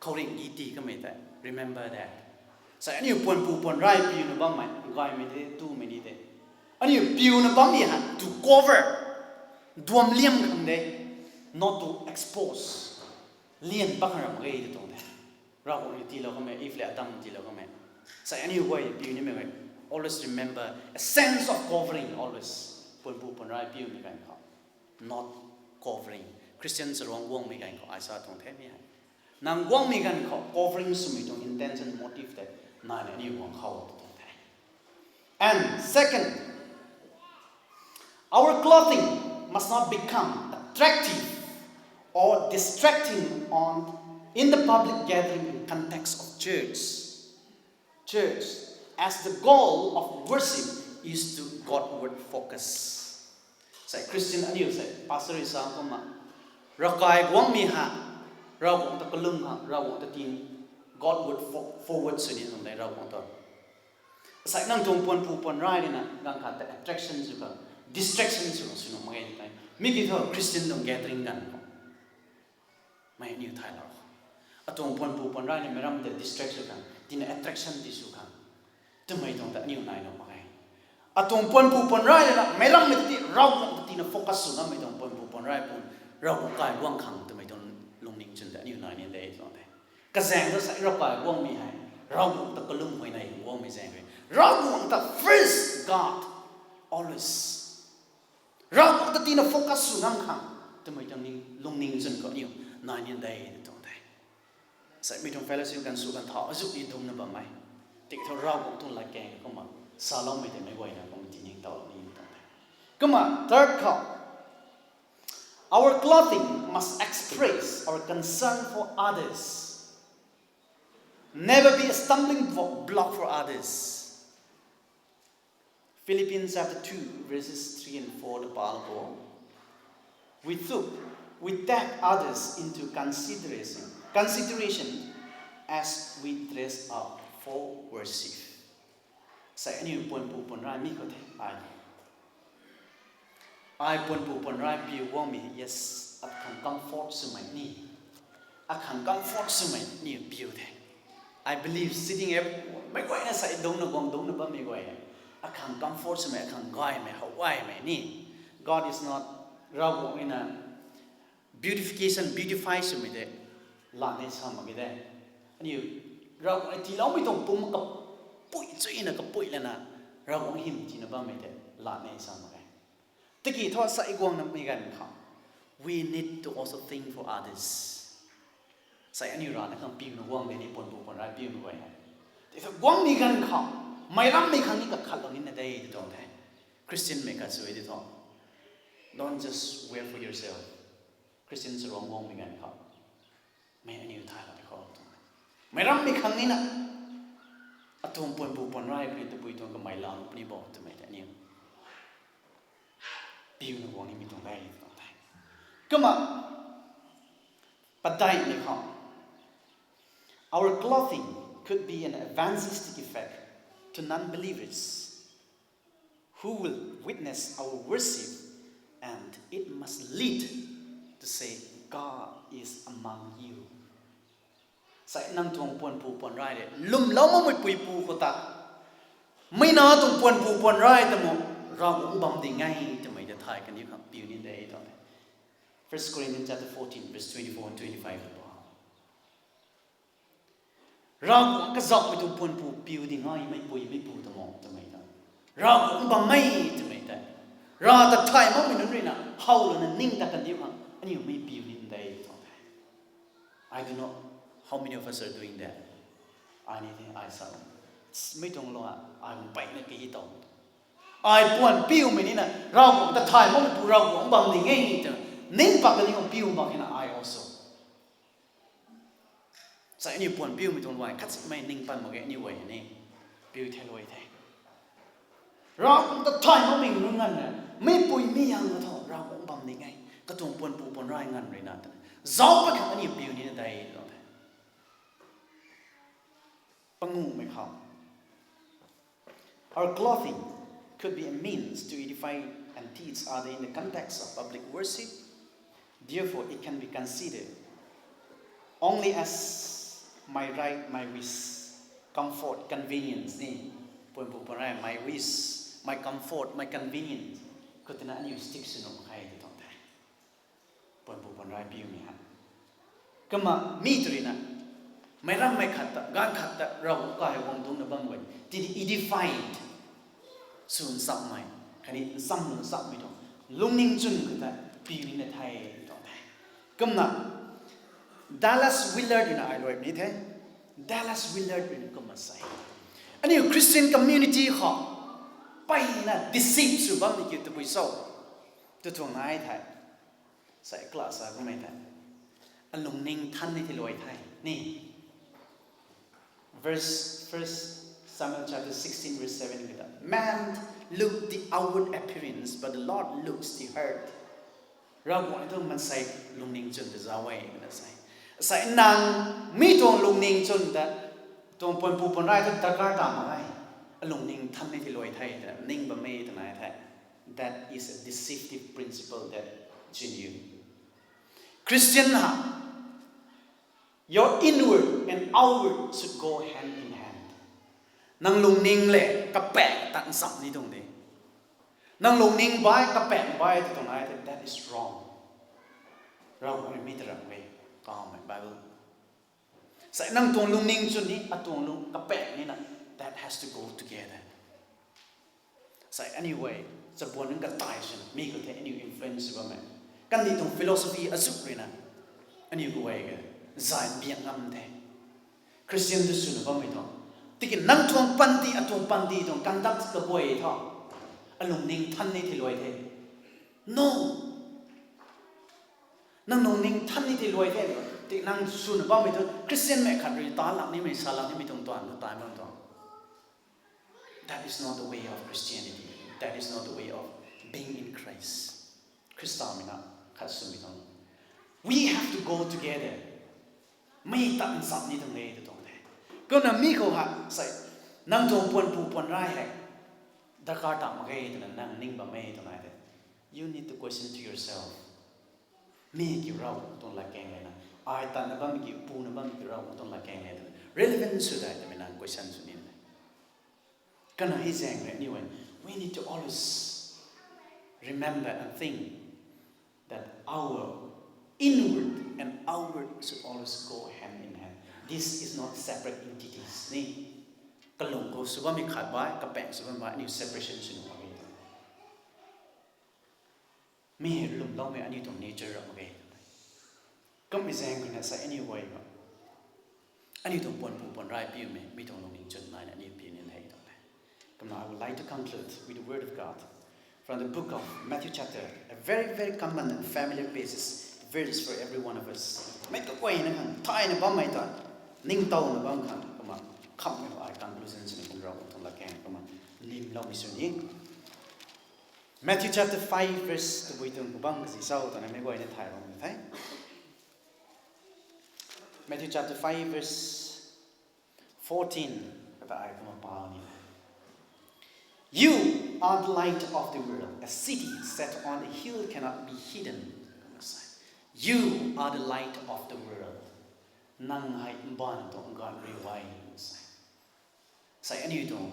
khouringh gi tii kamei tei remember that. Sei aniu puanpu puanrai piuna bammei gaymei tei tumei ni tei, aniu piuna bammei ha to cover, duam liam khang de, not to expose. Lian bak khang ram ge tw tuang de. Ravguangc rui tiilou kamei, Eve le Adam tiilou kamei, sei aniu guay piu nimei guay, always remember a sense of covering always. Puanpu puanrai piumei ganv khou, not covering. Christian charuang guangmei ganv khou ai sa tuang the mi hei, nang guangmei ganv khou covering swmei tuang intention, motive tei naina aniu guang khou tw tuang the. And second, our clothing must not become attractive or distracting on in the public gathering in context of church. Church, as the goal of worship is to Godward focus. Sei Christian aniu sei pastor rui sa kumna, ravkai guangmei ha, Ravguangc ta kalum ha, Ravguangc ta tin, Godward fo-, forward sw ni nung dei Ravguangc ta. Sei nang tuang puanpu puanrai rui na ganv khat ta attraction sw khang, Distraction sw sw nuh mak ge tei. Mi ki thu Christian tuang gathering ganv khou mei aniu thay lou. Atuang puanpu puanrai ni meic ram tei distract sw khang, tina attraction ti sw khang twmei tuang ta aniu nai nuh mak ge. Atuang puanpu puanrai na meic ram mei ti Ravguangc ta tina focus sw ngammei tuang puanpu puanrai pu, Ravguangc kai guang khang twmei tuang lungning chwn ta aniu nai ni de tuang the. Kazaeng ta sa Rav kai guangmei hei Ravguangc ta kalum huayney guangmei zaeng e. Ravguangc ta first God, always. Ravguangc ta tina focus sw ngam khang twmei tuang lungning chwn khou aniu nai ni de tuang the. Sa mi tuang fellowship kan sw kan thau azuh ni dungcna bammei. Tiki thu Ravguangc tuang latkaeng kumna saloumei tei meic guayna kumna tiningtowlou ni tuang the. Kumna third khou, our clothing must express our concern for others. Never be a stumbling blo- block for others. Philippians chapter two, verses three and four ta paloumei, we took, we take others into consideration, consideration as we dress up for worship. Sa aniu puanpu puanrai mi khou the ai. Ai puanpu puanrai piu guangmei, yes, akhang comfort swmei ni. Akhang comfort swmei ni piu the. I believe sitting up, meic guayna sa dungcna guang dungcna bammei guay, akhang comfort swmei, akhang gaymei, how gaymei ni. God is not, Ravguangc ruina beautification, beautify swmei tei lat ni sa mak ge de. Aniu Ravguangc tiiloumei tuang pum kapui chuyna kapui lana Ravguangc hym tina bammei tei lat ni sa mak ge. Tiki thu sa guangna mei ganv khou, we need to also think for others. Sa aniu rana khang piuna guang de ni puanpu puanrai piuna guay hei. Tiki thu guangmei ganv khou, meic rammei khang ni kakhatlou nina de tw tuang the. Christianmei khat sw e tiki thu, don't just wear for yourself. Christian sw ruang guangmei ganv khou, mei aniu thay la khou tuang the. Meic rammei khang nina, atuang puanpu puanrai puni tabui tuang kamei lau puni bo twmei tei aniu piuna guang nimei tuang de tuang the. Kumna padeihmei khou, our clothing could be an evangelistic effect to non-believers who will witness our worship, and it must lead to say, God is among you. Sa nang tuang puanpu puanrai le lwmlou makmei puipu khou ta, mei na tuang puanpu puanrai ta mu Ravguangc bam ding e twmei ta thay kaniw khang piu ni de tuang the. First Corinthians chapter fourteen, verse twenty-four and twenty-five khou, Ravguangc kazauhmei tuang puanpu piu ding e, meicpui meicpu ta mu twmei ta, Ravguangc bammei twmei tei, Rav ta thay makmei nunc ruina howlouna ning ta kaniw khang aniu mei piu ni de tuang the. I don't know how many of us are doing that. Ai ni the, ai sa, mei tuang lou, ai mpeyna kahi tow, ai puan piumei nina Ravguangc ta thay makmeipu Ravguangc bam ding e twna ning pak kaniw khang piu mak khe na, I also. Sa aniu puan piumei tuang luai khatsimei ning pan mak ge aniu guay ni piu the luai the. Ravguangc ta thay makmei nunc nganvna, meicpui mei yang na thu Ravguangc bam ding e, katuang puanpu puanrai nganv ruina twna zauc pat khang aniu piu nina de tuang the. Panguhmei khou, our clothing could be a means to edify and teach other in the context of public worship. Therefore, it can be considered only as my right, my wish, comfort, convenience ni. Puanpu puanrai, my wish, my comfort, my convenience khou tina aniu stick sw nuh khe tw tuang the. Puanpu puanrai piumei hei, kumna mi tw ruina meic rammei khat ta, ganv khat ta Ravguangc kai guang dungcna bam guay tini edified sw nchamhmei, khatni ncham nchapmei tuang lungning chwn khou ta piu nina the tuang the. Kumna Dallas Willard ruina ai luai ni the. Dallas Willard ruina kumna sa, aniu Christian community khou mpeyna deceive sw bammei kiu tabui cho tw tuang nai the. Sa class a kummei the, alungning than ni the luai the ni. Verse, First Samuel chapter sixteen, verse seven khou ta, man look the outward appearance, but the Lord looks the heart. Ravguangc thu maansei lungning chwn ta zauc e twna sa. Sa nang mi tuang lungning chwn ta, tuang puanpu puanrai thu darkar ta mak e, alungning than ni the luai the twna ning bam e twna the. That is a deceptive principle that genuine Christian ha. Your inward and outward should go hand in hand. Nang lungning le kapaeng tan sam ni tuang de. Nang lungning bai kapaeng bai tu tuang ai the, that is wrong. Rau mi ta ram e, kaw mei Bible. Sai nang tuang lungning chun ni atuang lung kapaeng ni na, that has to go together. Sai anyway, chabuan nang katai sin mi khou the aniu influence bam e. Kan ni tuang philosophy azuk rui na aniu khou e ke zai biak ngam the. Christian tu suna bam e tho. Tiki nang tuang panty atuang panty tuang conduct kaguay tho. Alungning than ni thi luai the. No. Nang lungning than ni thi luai the. Ti nang suna bam e tho. Christian mei khat rui ta lak ni mei sa lak ni mei tuang tuan tu tai bam tho. That is not the way of Christianity. That is not the way of being in Christ. Khrista mei na khat sw mi tuang. We have to go together. Mei tan sam ni tuang e tu tuang the. Kumna mi khou ha sai nang tuang puan pu puan rai hei darkar ta mak ge twna nang ning bam e twna the. You need to question to yourself. Mi kiu rau tuang lat keng le na, ai tan na bam kiu, pu na bam kiu rau tuang lat keng le twna relevant sw dai twmei nang question sw ni the. Kana hei zaeng rui anyway, we need to always remember and think that our inward and outward should always go hand in hand. This is not separate entities ni. Kalung khou sw bammei khat bai, kapaeng sw bammei bai aniu separation sw nuh mak ge. Mi hei lwmloumei aniu tuang nature ram mak ge. Kummei zaeng khou na sa anyway ba aniu tuang puan pu puan rai piumei mi tuang lungning chwn naina aniu piu ni hei tuang the. Kumna I would like to conclude with the word of God from the book of Matthew chapter, a very, very common and familiar basis, verses for every one of us. Mei kaguayna khang thayna bammei ta ningtowna bam khang kumna khamhmei ai conclusion swna kum rau tuang lat keng kumna limloumei sw ni. Matthew chapter five verse tabui tuang khou bam kazi cho twna meic guayna thay bam the. Matthew chapter five verse fourteen kata ai kumna pau ni. You are the light of the world. A city set on a hill cannot be hidden. You are the light of the world. Nang hei mbaanv tuang gaanv riu e. Sai aniu tuang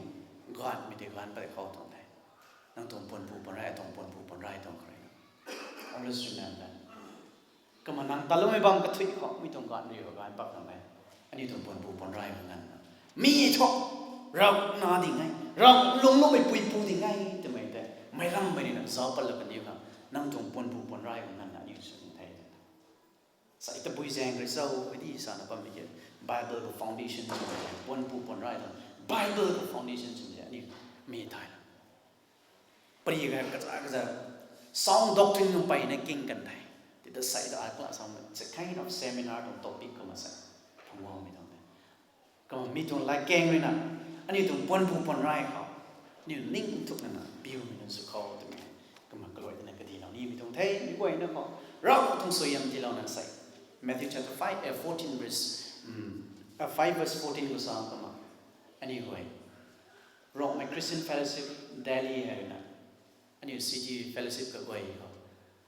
gaanvmei tei gaanv pat khou tuang the. Nang tuang puan pu puan rai, tuang puan pu puan rai tuang kha rui na. Always remember. Kumna nang taloumei bam kathui khou mi tuang gaanv riu gaanv pat khang e. Aniu tuang puan pu puan rai khou nganvna mi thu rau na ding e, rau lungloumei pui pu ding e twmei tei meic rammei rui na zauc pat lak kaniw khang nang tuang puan pu puan rai khou nganvna aniu sw ni the. Sai tabui zaeng rui cho, adi sana bammei ke Bible khou foundation chwmei, puan pu puan rai tuang Bible khou foundation chwmei aniu mi thay na. Pari ga kaza kaza sound doctrine nung mpeyna king kan the. Ti ta sai ta ai class hang it's a kind of seminar tuang topic kumna sa phungwangmei tuang the. Kumna mi tuang lat keng rui na aniu tuang puan pu puan rai khou aniu ning thukna na piumei nunc sw khou twmei. Kumna kaluai twna kadilou nimei tuang the, mi guayna khou Ravguangc tuang suaihiam tiilouna sei. Matthew chapter five, uh, fourteen verse, um, uh, five verse fourteen khou sa kumna. Aniu guay Rongmei Christian Fellowship Delhi hei rui na aniu city fellowship kaguay khou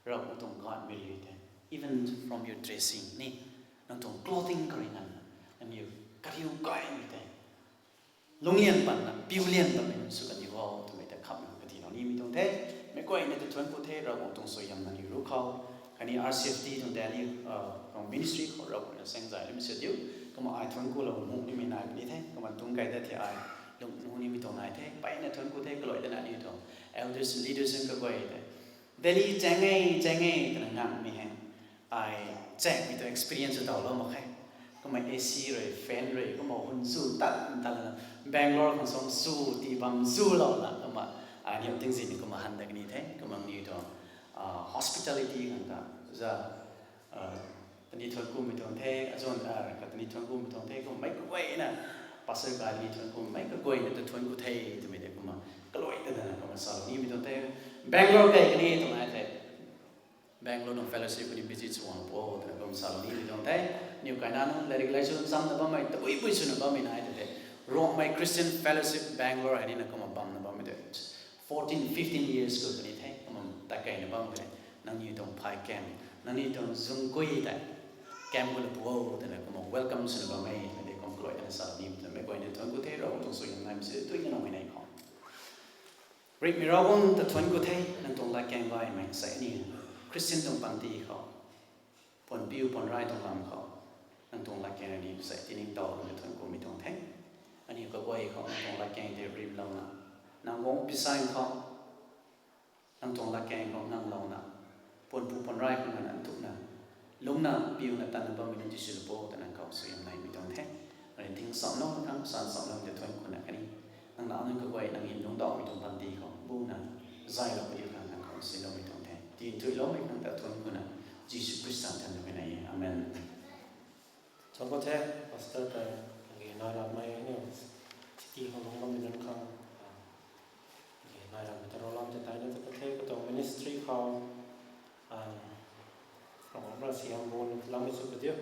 Ravguangc tuang gaanvmei riu the. Even from your dressing ni, nang tuang clothing khou rui nganvna aniu kariu gaymei tei lunglian patna piulian patmei sw kaniw o twmei ta khamhmei kati nau nimei tuang the. Meic guayna ta thuanc ku the, Ravguangc tuang suaihiam nangniw ru khou khatni R C F T tuang Delhi, uh, tuang ministry khou Ravguangc na saengzay nimei sw diu. Kumna ai thuanc kulou nuh nimei nai puni the. Kumna tuang kai ta the ai lung nuh nimei tuang nai the. Mpeyna thuanc ku the, kaluai tana aniu tuang elders, leaders nunc kaguay tei Delhi chaeng e, chaeng e twna nganvmei hei ai chaengmei tuang experience tawlou mak khe. Kumna A C rui, fan rui, kumna hun zu tat tat lana Bangalore khang suang zu tii bam zulouna kumna ai niam tingzin kumna han dat ni the. Kumna aniu tuang, ah, hospitality khang ta za, ah, tani thuanc kumei tuang the, azuan, ah, ka tani thuanc kumei tuang the, kumna meic kaguayna pastor ka tani thuanc kumei kaguayna ta thuanc ku the twmei tei kumna kaluai tana kumna salou nimei tuang the. Bangalore kai kani tuang ai the. Bangalore nung fellowship kuni visit sw guang po twna kum salou nimei tuang the. Niw kaina nung lairik laisu chamna bammei, tabuibui swna bammei nai tei the. Rongmei Christian Fellowship Bangalore hei ni na kumna bamna bammei tei fourteen, fifteen years khou puni the, kumna tat keyna bam the. Nangniw tuang phay kam, nangniw tuang zungkui tei kam khou la puo twna kumna welcome swna bam e, na de kum kalui tana sa ni twna meic guayna thuanc ku the, Ravguangc tuang suaihiam nai mei si tui na nai khou. Ritmei Ravguangc ta thuanc ku the, nang tuang latkaeng gaymei sa ni, Christian tuang panty khou, puan piu puan rai tuang lam khou, nang tuang latkaeng ni sa tiningtow na thuanc kumei tuang the. Aniu kaguay khou nang tuang latkaeng tei rimlouna, nang guang pisan khou, nang tuang latkaeng khou nganglouna, puan pu puan rai khou nang nthukna, lungna piuna tanna bammei nunc ti sw lou po twna nang khou suaihiam naimei tuang the. Aniu ting samlou khang, san samlou tei thuanc kuna kani. Nang na nang kaguay nang in lungdauhmei tuang panty khou buna, zaylou pui khang nang khou sinloumei tuang the. Tinthuiloumei khang ta thuanc kuna, Jisu Khrista thanmei nai e. Amen. Thuanc ku the, Pastor ta, agi nai ramei aniu city khou lungc bammei nunc khang, agi nai ramei ta rolam tei taina ta ku the, katuang ministry khou, Ravguangc rui siam bun lam mei sw padiu.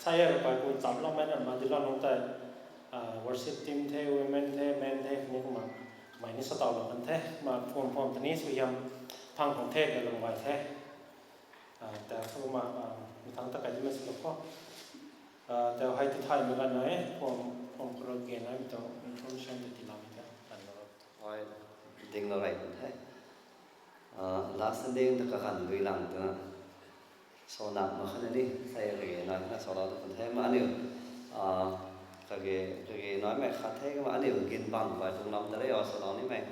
Sa e, pai kum chamloumei na ma dilou nunc tei, worship team the, women the, men the, kaniw kumna, kamei ni sa tawlou kan the, kumna pham pham ta ni suaihiam phang khang the, na lung gay the. Ta kumna, mi thangc ta kai di mei sw lou kho. Ta hei ti thaymei ganv nai, pham, pham khou rui gay naimei tuang information ta tiiloumei the, ganv lou. Hei, dinglou rey kan the. Last Sunday ta kaganv dui lang twna, sw nak mak khatna ni, sa e kage nai na salou ta kan the, ma aniu, kage, kage naimei khat the, ma aniu ginbang guay tuang lam ta rey o salou nimei.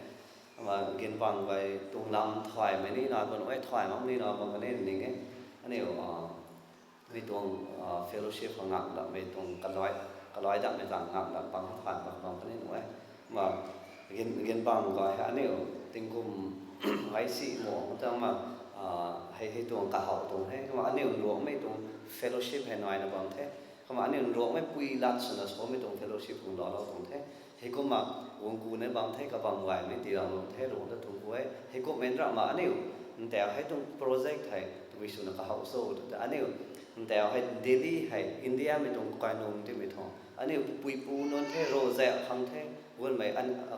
Ma ginbang guay tuang lam thaymei ni na, kan e thay mak ni na, bam kan e ning e. Aniu, mi tuang, fellowship khou ngam datmei tuang kalui, kalui datmei tang ngam dat bang thay mak bam kan e nuh e. Ma, gin, ginbang guay hei aniu, tingkum, ai si mo, ta ma, hei, hei tuang kahaw tuang the. Kumna aniu Ruangmei tuang fellowship hei naina bam the. Kumna aniu Ruangmei pui lat swna samei tuang fellowship tuang laalou tuang the. Heikumna, guang ku na bam the, kabam gaymei tiilou tuang the, Ruangmei ta tuang ku e. Heikumna ramh ma aniu, ntau hei tuang project hei, tabui swna kahaw so, ta aniu, ntau hei Delhi hei, India mei tuang kainung timei thu. Aniu puipu nunc the, ro zay khang the, gunmei,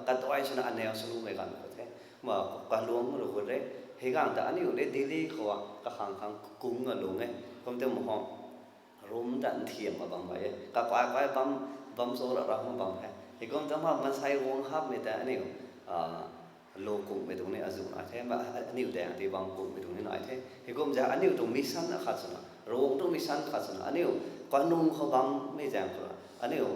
kaduai swna aniu swlumei ganv khou the. Ma, kaluang ru gun re, hei ganv ta aniu le Delhi khou, kakhang khang kung a lung e, kum tei ma khou. Room ta nthiam ma bam gay e. Kakai kai bam, bam cho ra ra ma bam he. Heikum ta ma mansei guang hapmei ta aniu, lou kungmei tuang ni azuh nai the, ma aniu daeng ti bam kungmei tuang ni nai the. Heikum zaeng aniu tuang mission akhat swna, Ruangmei tuang mission khat swna, aniu kanung khou bammei zaeng khou, aniu,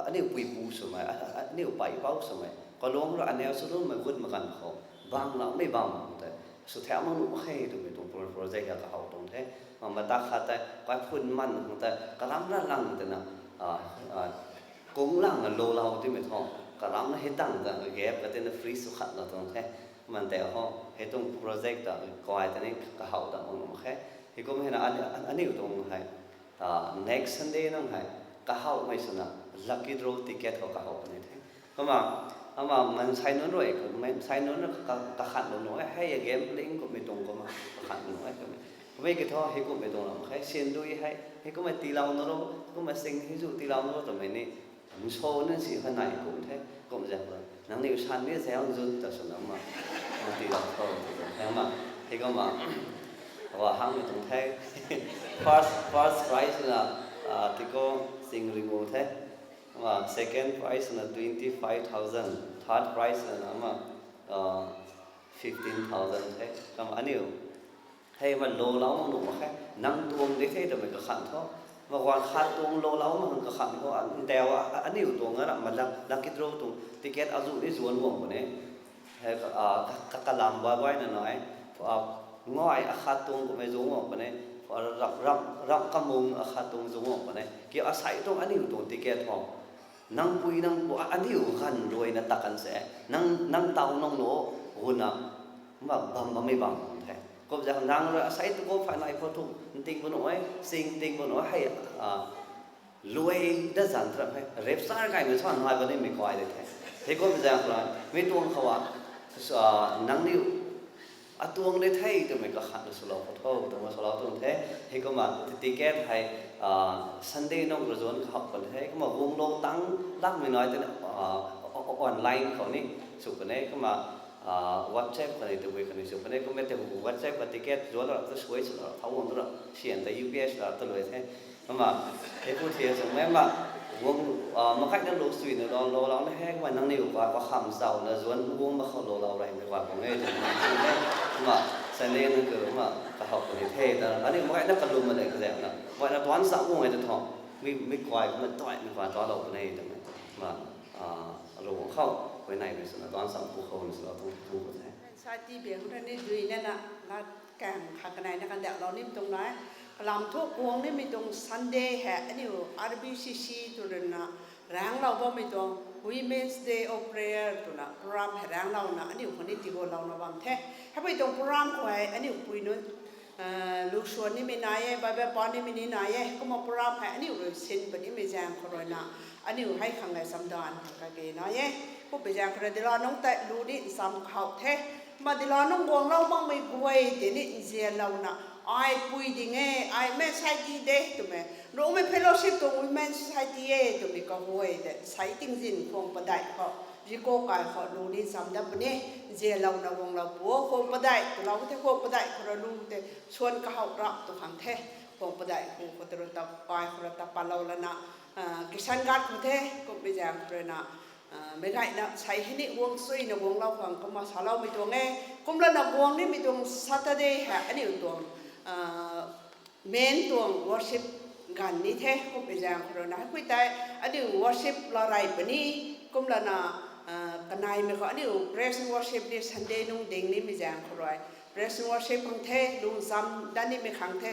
aniu puipu swmei, aniu paipou swmei, kalung ra aniu swlummei gut ma ganv khou, bangloumei bam tei, swthiak mak nuh mak khe twmei tuang pro-, project a kahaw tuang the. Ma, mata khat tei, kai phun man khang tei, kalam ra lang twna, kung lang na loulou timei thu, kalam na hei tang ta, gap ka tina free sw khatlou tuang the. Man tei ho, hei tuang project ta, kai ta ni kahaw ta mak nuh mak khe. Heikum hei na, aniu tuang hei, next Sunday nung hei, kahawmei swna, lucky draw ticket khou kahaw puni the. Kumna, ama mansei nunc rui, mansei nunc rui kakhanlou nuh e, hei gambling kummei tuang kumna, kakhanlou nuh e, kummei. Kummei ki thu, heikumhmei tuang lam khe, sindui hei, heikumhmei tiilou na ro, kumna sing hei zu tiilou na ro twmei ni, nso nunc si kha nai kum the, kum zaeng khou, nangniw san ni zaeng zun ta swna ma, tiilou tho, tiilou the ma, heikumna, wa hangmei tuang the, first, first prize na, tiko, sing ringu the. Kumna second prize na twenty five thousand, third prize na ama, fifteen thousand the. Kumna aniu, hei ma loulou mak nuh mak khe, nang tuang de the twmei kakhan tho. Ma guan khat tuang loulou mak khang kakhan tho, ntau, aniu tuang na ramh ma lucky draw tuang ticket azuh ni zuan guang puni. Hei, kalam baibaina nai, ngai akhat tuang kummei zuang guang puni, ramh, ramh kamung akhat tuang zuang guang puni. Ki asei tuang aniu tuang ticket tho. Nang pui nang pu, aniu ganv ruina ta kan se. Nang, nang taw nang nuh, guna, ma bam bammei bam the. Kum zaeng nang rui asei tu ko phay nai pho thu, nting bu nuh e, sing nting bu nuh e, hei, luai da zan tra hei, rapture kaimei sa nai ba nimei kai de the. Heikum zaeng rui, mi tuang khou a, nangniw, atuang de the twmei kakhanna swlou khou tho, twna swlou tuang the. Heikumna ticket hei, Sunday nung rui zuan kahawh pun the. Kumna guanglou tang lakmei nai tei, online khou ni sw puni kumna, WhatsApp khou ni tabui khou ni sw puni kumna tei WhatsApp khou ticket zuan la tu sui sw la thau guang tu la sian ta U P S la tu lui the. Kumna hei pu thian sw mei ma guang, makhaina lu sui na lou lou lou na he kumna nangniw pa pa kham sau na zuan guang ma khou lou lou rei mei pa guang e tw. Kumna sani nang ku kumna kahou puni the ta ani makhaina kalum ma de kazauna makhaina tuan sa guang e ta tho. Mi mi kuai kumna tuai mi kuai tuan lou puni tw mei ma alu khou kuinai mei swna tuang sam pu khou ni swna tuang tu the. Sa ti beng rani dui na na la kang kha kanai na kan dak lou nim tuang nai. Kalam thu guang nimei tuang Sunday hei aniu R B C C tw rui na rang lou bammei tuang Women's Day of Prayer twna program hei rang lou na aniu khou ni tigo lou na bam the. Hei pui tuang program khou hei aniu pui nunc lusuan nimei nai e, Bible pa nimei ni nai e, kumna program hei aniu rui sin punimei zaeng khou rui na aniu hei khang e samdan khang kage nai e. Kumpui zaeng khou rui dila nunc tei lu ni nsam kahou the. Kumna dila nunc guang lou makmei guay tei ni nzianlouna ai pui ding e, ai mei sai ti de twmei Rongmei Fellowship tuang Women Society e twmei kaguay tei sai tingzin khwang padeih khou ziko kai khou lu ni nsam dat puni. Nzianlouna guang lou pu o khwang padeih twlou the, khwang padeih khou rui lu tei suan kahou rap tw khang the. Khwang padeih khou khou tei rui ta kai khou rui ta palou lana kisan gat khou the. Kumpui zaeng khou rui na meic gayna sei hei ni guang suina guang lou khang kumna saloumei tuang e. Kumlana guang nimei tuang Saturday hei aniu tuang main tuang worship ganv ni the. Kumpui zaeng khou rui na hei pui tei aniu worship la rey puni. Kumlana kanaimei khou aniu praise and worship ni Sunday nung ding nimei zaeng khou rui praise and worship khang the, lu nsam dat nimei khang the.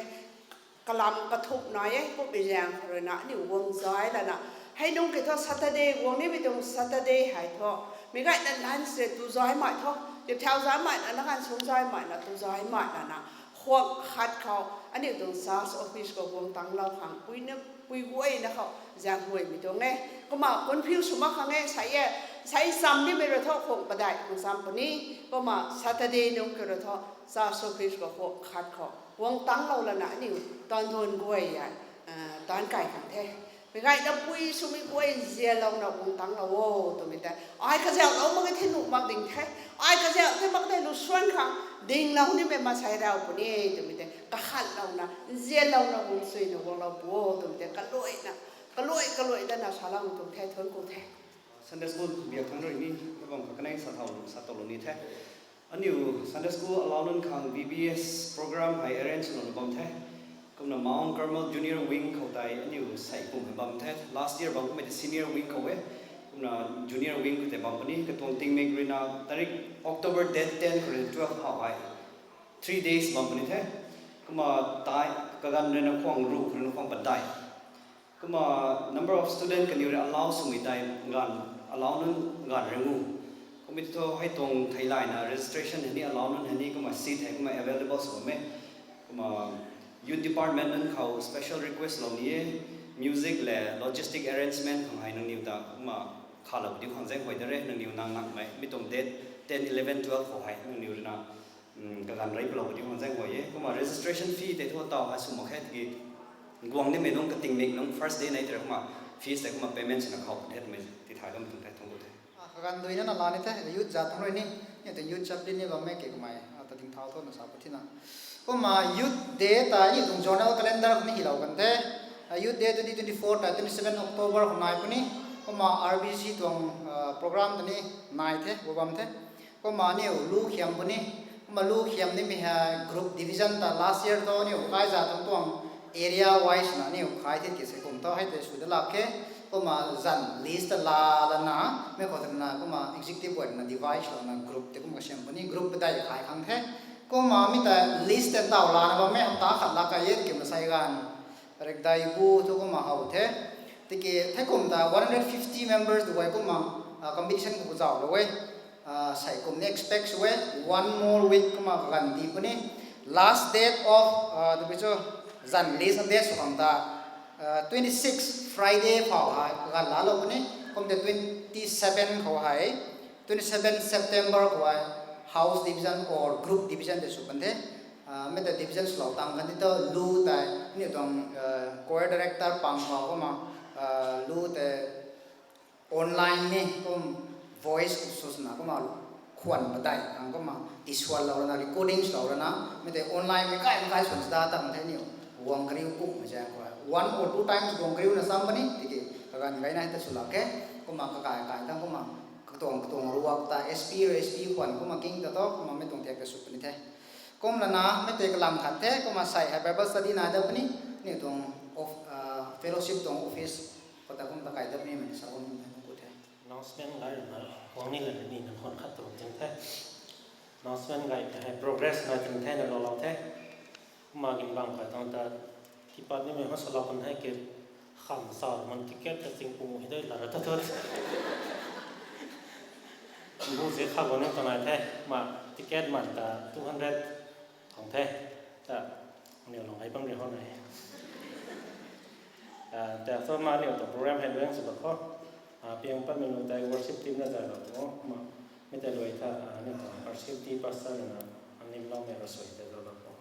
Kalam kathumh nai e. Kumpui zaeng khou rui na aniu guang zay lana hei nung ki thu Saturday guang nimei tuang Saturday hei thu meic gayna lunch se tu zaymei thu, tip thau zaymei na na kan sung zaymei na tu zaymei lana khwang khat khou aniu tuang church office khou guang tanglou khang pui na pui guayna khou zaeng guaymei tuang e. Kumna confuse sw mak khang e sei e. Sei sam nimei rui thu khwang padeih khang sam puni. Kumna Saturday nung ki rui thu church office khou khwang khat khou guang tanglou lana aniu taanv duan guay e, taanv kai khang the. Meic gayna pui swmei guay nzianlouna guang tanglou o twmei tei ai kazauhlou mak e the nuh mak ding the. Ai kazauh the mak tei lusuan khang dinglou nimei maansei rau puni twmei tei kakhatlouna nzianlouna guang suina guanglou pu o twmei tei kaluaina kaluai kaluai dana saloumei tuang the, thuanc ku the. Sunday school biak thang rui ni kabam kha kanei sa thau sa tolou ni the. Aniu Sunday school alau nunc khang V B S program hei arrange swna bam the. Kumna Mount Carmel Junior Wing khou tei aniu sei kum hei bam the. Last year bam kummei tei senior wing khou e. Kumna junior wing khou tei bam puni katuang tingmik rui na tarik October date ten khou rui twelve hau hei three days bam puni the. Kumna tei kaganv rui na khwang ruh khou rui na khwang padeih. Kumna number of student kaniw rui allow swmei tei ganv allow nunc ganv ringu. Kummei thu hei tuang theilayna registration hei ni allow nunc hei ni kumna seat hei kumna available sw bam e. Kumna youth department nunc khou special request lou ni e. Music le logistic arrangement khang hei nangniw ta kumna khalou pudi khang zaeng huay da re, nangniw nang nangmei mi tuang date ten, eleven, twelve khou hei nangniw rui na kaganv rei palou pudi khang zaeng huay e. Kumna registration fee tei thu taw hei sw mak khe tiki guang nimei nung katingmik nung first day nei tei rui kumna fees tei kumna payment swna khou puni twmei tithay bam tuang the, thuanc ku the. Kaganv dui na na la ni the, youth zat thang rui ni, ni tuang youth chaplain ni bammei ke kamei ata ding thau thona sa pu thina. Kumna youth day ta ni tuang zonal calendar khou ni hilou kan the. Youth day twenty twenty-four ta twenty-seven October khou nai puni. Kumna R B C tuang program ta ni nai the, bu bam the. Kumna aniu lu khiam puni. Kumna lu khiam nimei hei group division ta last year thu aniu kaiza tuang tuang area wise na aniu khai the ki se kum thu hei tei sw da lak khe. Kumna zan list ta la lana mei khou twna kumna executive board na divide louna group tei kumna kasiam puni, group padeih khai khang the. Kumna mi ta list tei taw lana bammei hapta khat lak kai e tiki masei ganv rekdai bu thu kumna how the. Tiki thei kum ta one hundred fifty members duay kumna competition khou zauhlou e. Sei kum ni expect sw e, one more week kumna kaganv di puni. Last date of tabui cho zan list date sw khang ta twenty six Friday phau hei kaganv laalou puni. Kum tei twenty seven khou hei, twenty seven September khou hei house division or group division tei sw kan the. Mei ta division swlou tang kan ni ta lu tei aniu tuang choir director pang khou kumna lu tei online ni kum voice swna kumna khwan padeih khang kumna tiswanlou rana, recording swlou rana, mi tei online mei kai mei kai swan sida tang the niu. Guang kariu kummei zaeng khou one or two times guang kariuna cham puni tiki kaganv gayna hei ta swlak khe. Kumna kakai kai tang kumna katuang katuang ruak ta S P or S P khwan kumna king ta thu kumna mi tuang thiak ta sw puni the. Kumlana mi tei kalam khat the kumna sei hei Bible study nai da puni, niu tuang of- ah, fellowship tuang office khou ta kum ta kai da puni mei sa bam ni kum the. Announcement gay na, guang ni la ni na khwan khat tu ting the. Announcement gay ta hei progress na ting the na lou lou the. Kumna ginbang kai tang ta tipat nimei hou salou kan hei ke kham sa man ticket ta sing pung hei dei la ra ta thut. Bu zi kha bam ni ta nai the, ma ticket man ta two hundred khang the, ta niu lung hei bam ri hou nai. Ah, ta so ma niu ta program hei luang sw ba kho. Ah, piang patmei nunc tei worship team na zay lou kho, ma mi tei luai tha, ah, niu ta worship team pastor na, ah, nimloumei rui sui tei zay lou kho.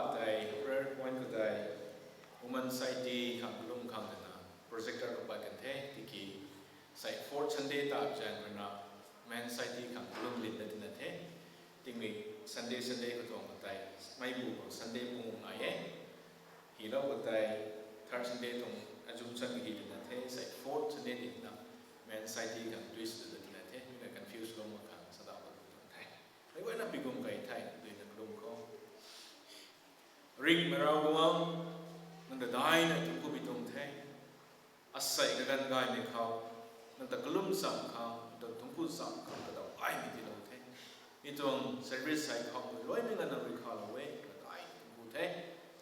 Tei prayer point khou tei Women Society khang kalum khang twna projector khou pat kan the, tiki sei fourth Sunday ta zaeng ruina Men Society khang kalum lin na tina the. Tingmei Sunday, Sunday khou tuang khou tei, meic bu khou Sunday pung nai e. Hilou khou tei third Sunday tuang assumption hi tina the, sei fourth Sunday tina Men Society khang twist tu tina the, mi na confuse lou mak khang sadau khou tuang the. Meic guayna pigum kai the, duina kalum khou ringmei Ravguangc, nang ta daina thungc ku pi tuang the. Asei kaganv gaymei khou, nang ta kalum cham khang, nang ta thungc ku cham khang kadau gaymei tiilou the. Mi tuang service sei khou luaimei nganv nang rui khalou e, kadai thungc ku the.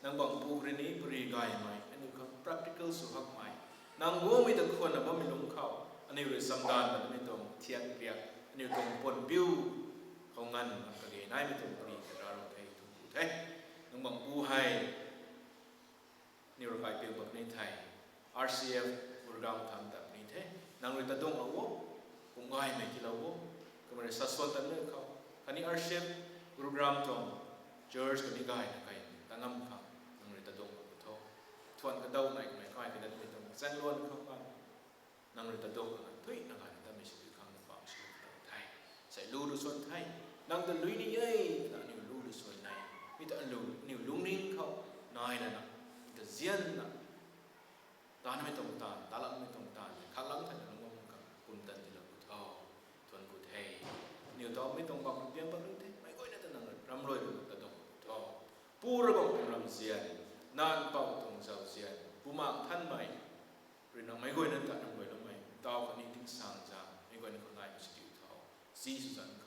Nang bangc pu rui ni pari gaymei, aniu khang practical sw hakmei, nang guangmei ta khwanna bammei lungc khou, aniu rui chamdanv ta namei tuang thiak riak, aniu tuang puan piu khou nganv nang kage naimei tuang pari ta rarou the, thungc ku the. Nang bangc pu hei aniu rui kai piang bak ni thei, R C F Gurugram thangc ta puni the. Nang rui ta dungc lou o, kum gaymei tiilou o. Kamei rui saswan ta ni khou, khatni R C F Gurugram tuang church khatni gayna kai ta ngam khang nang rui ta dungc lou tho. Thuan kadau nai kamei kai kadatmei tuang chaengluan khou kan nang rui ta dungc lana thuina gayna tatmei sw khang na pang sw tuang the. Sei lu lu swan the. Nang ta lui ni e, na aniu lu lu swan e. Mi ta lu, aniu lungning khou nai lana, mi ta zianna, tanmei tuang taanv, talanmei tuang taanv, khalang thayna lungc bam khang pumtan tiilou ku tho. Thuan ku the. Aniu taw mi tuang bam piang bam lu the, meic guayna ta nang ramruai lu ta dungc ku tho. Pu Ravguangc tuang ramzian, nac mpouh tuang zauzian, Bumaengh Nthanmei rui nang meic guayna ta ramruai loumei taw khatni tingsaengzaeng meic guayna khou naimei sw diu tho. Jisu zanc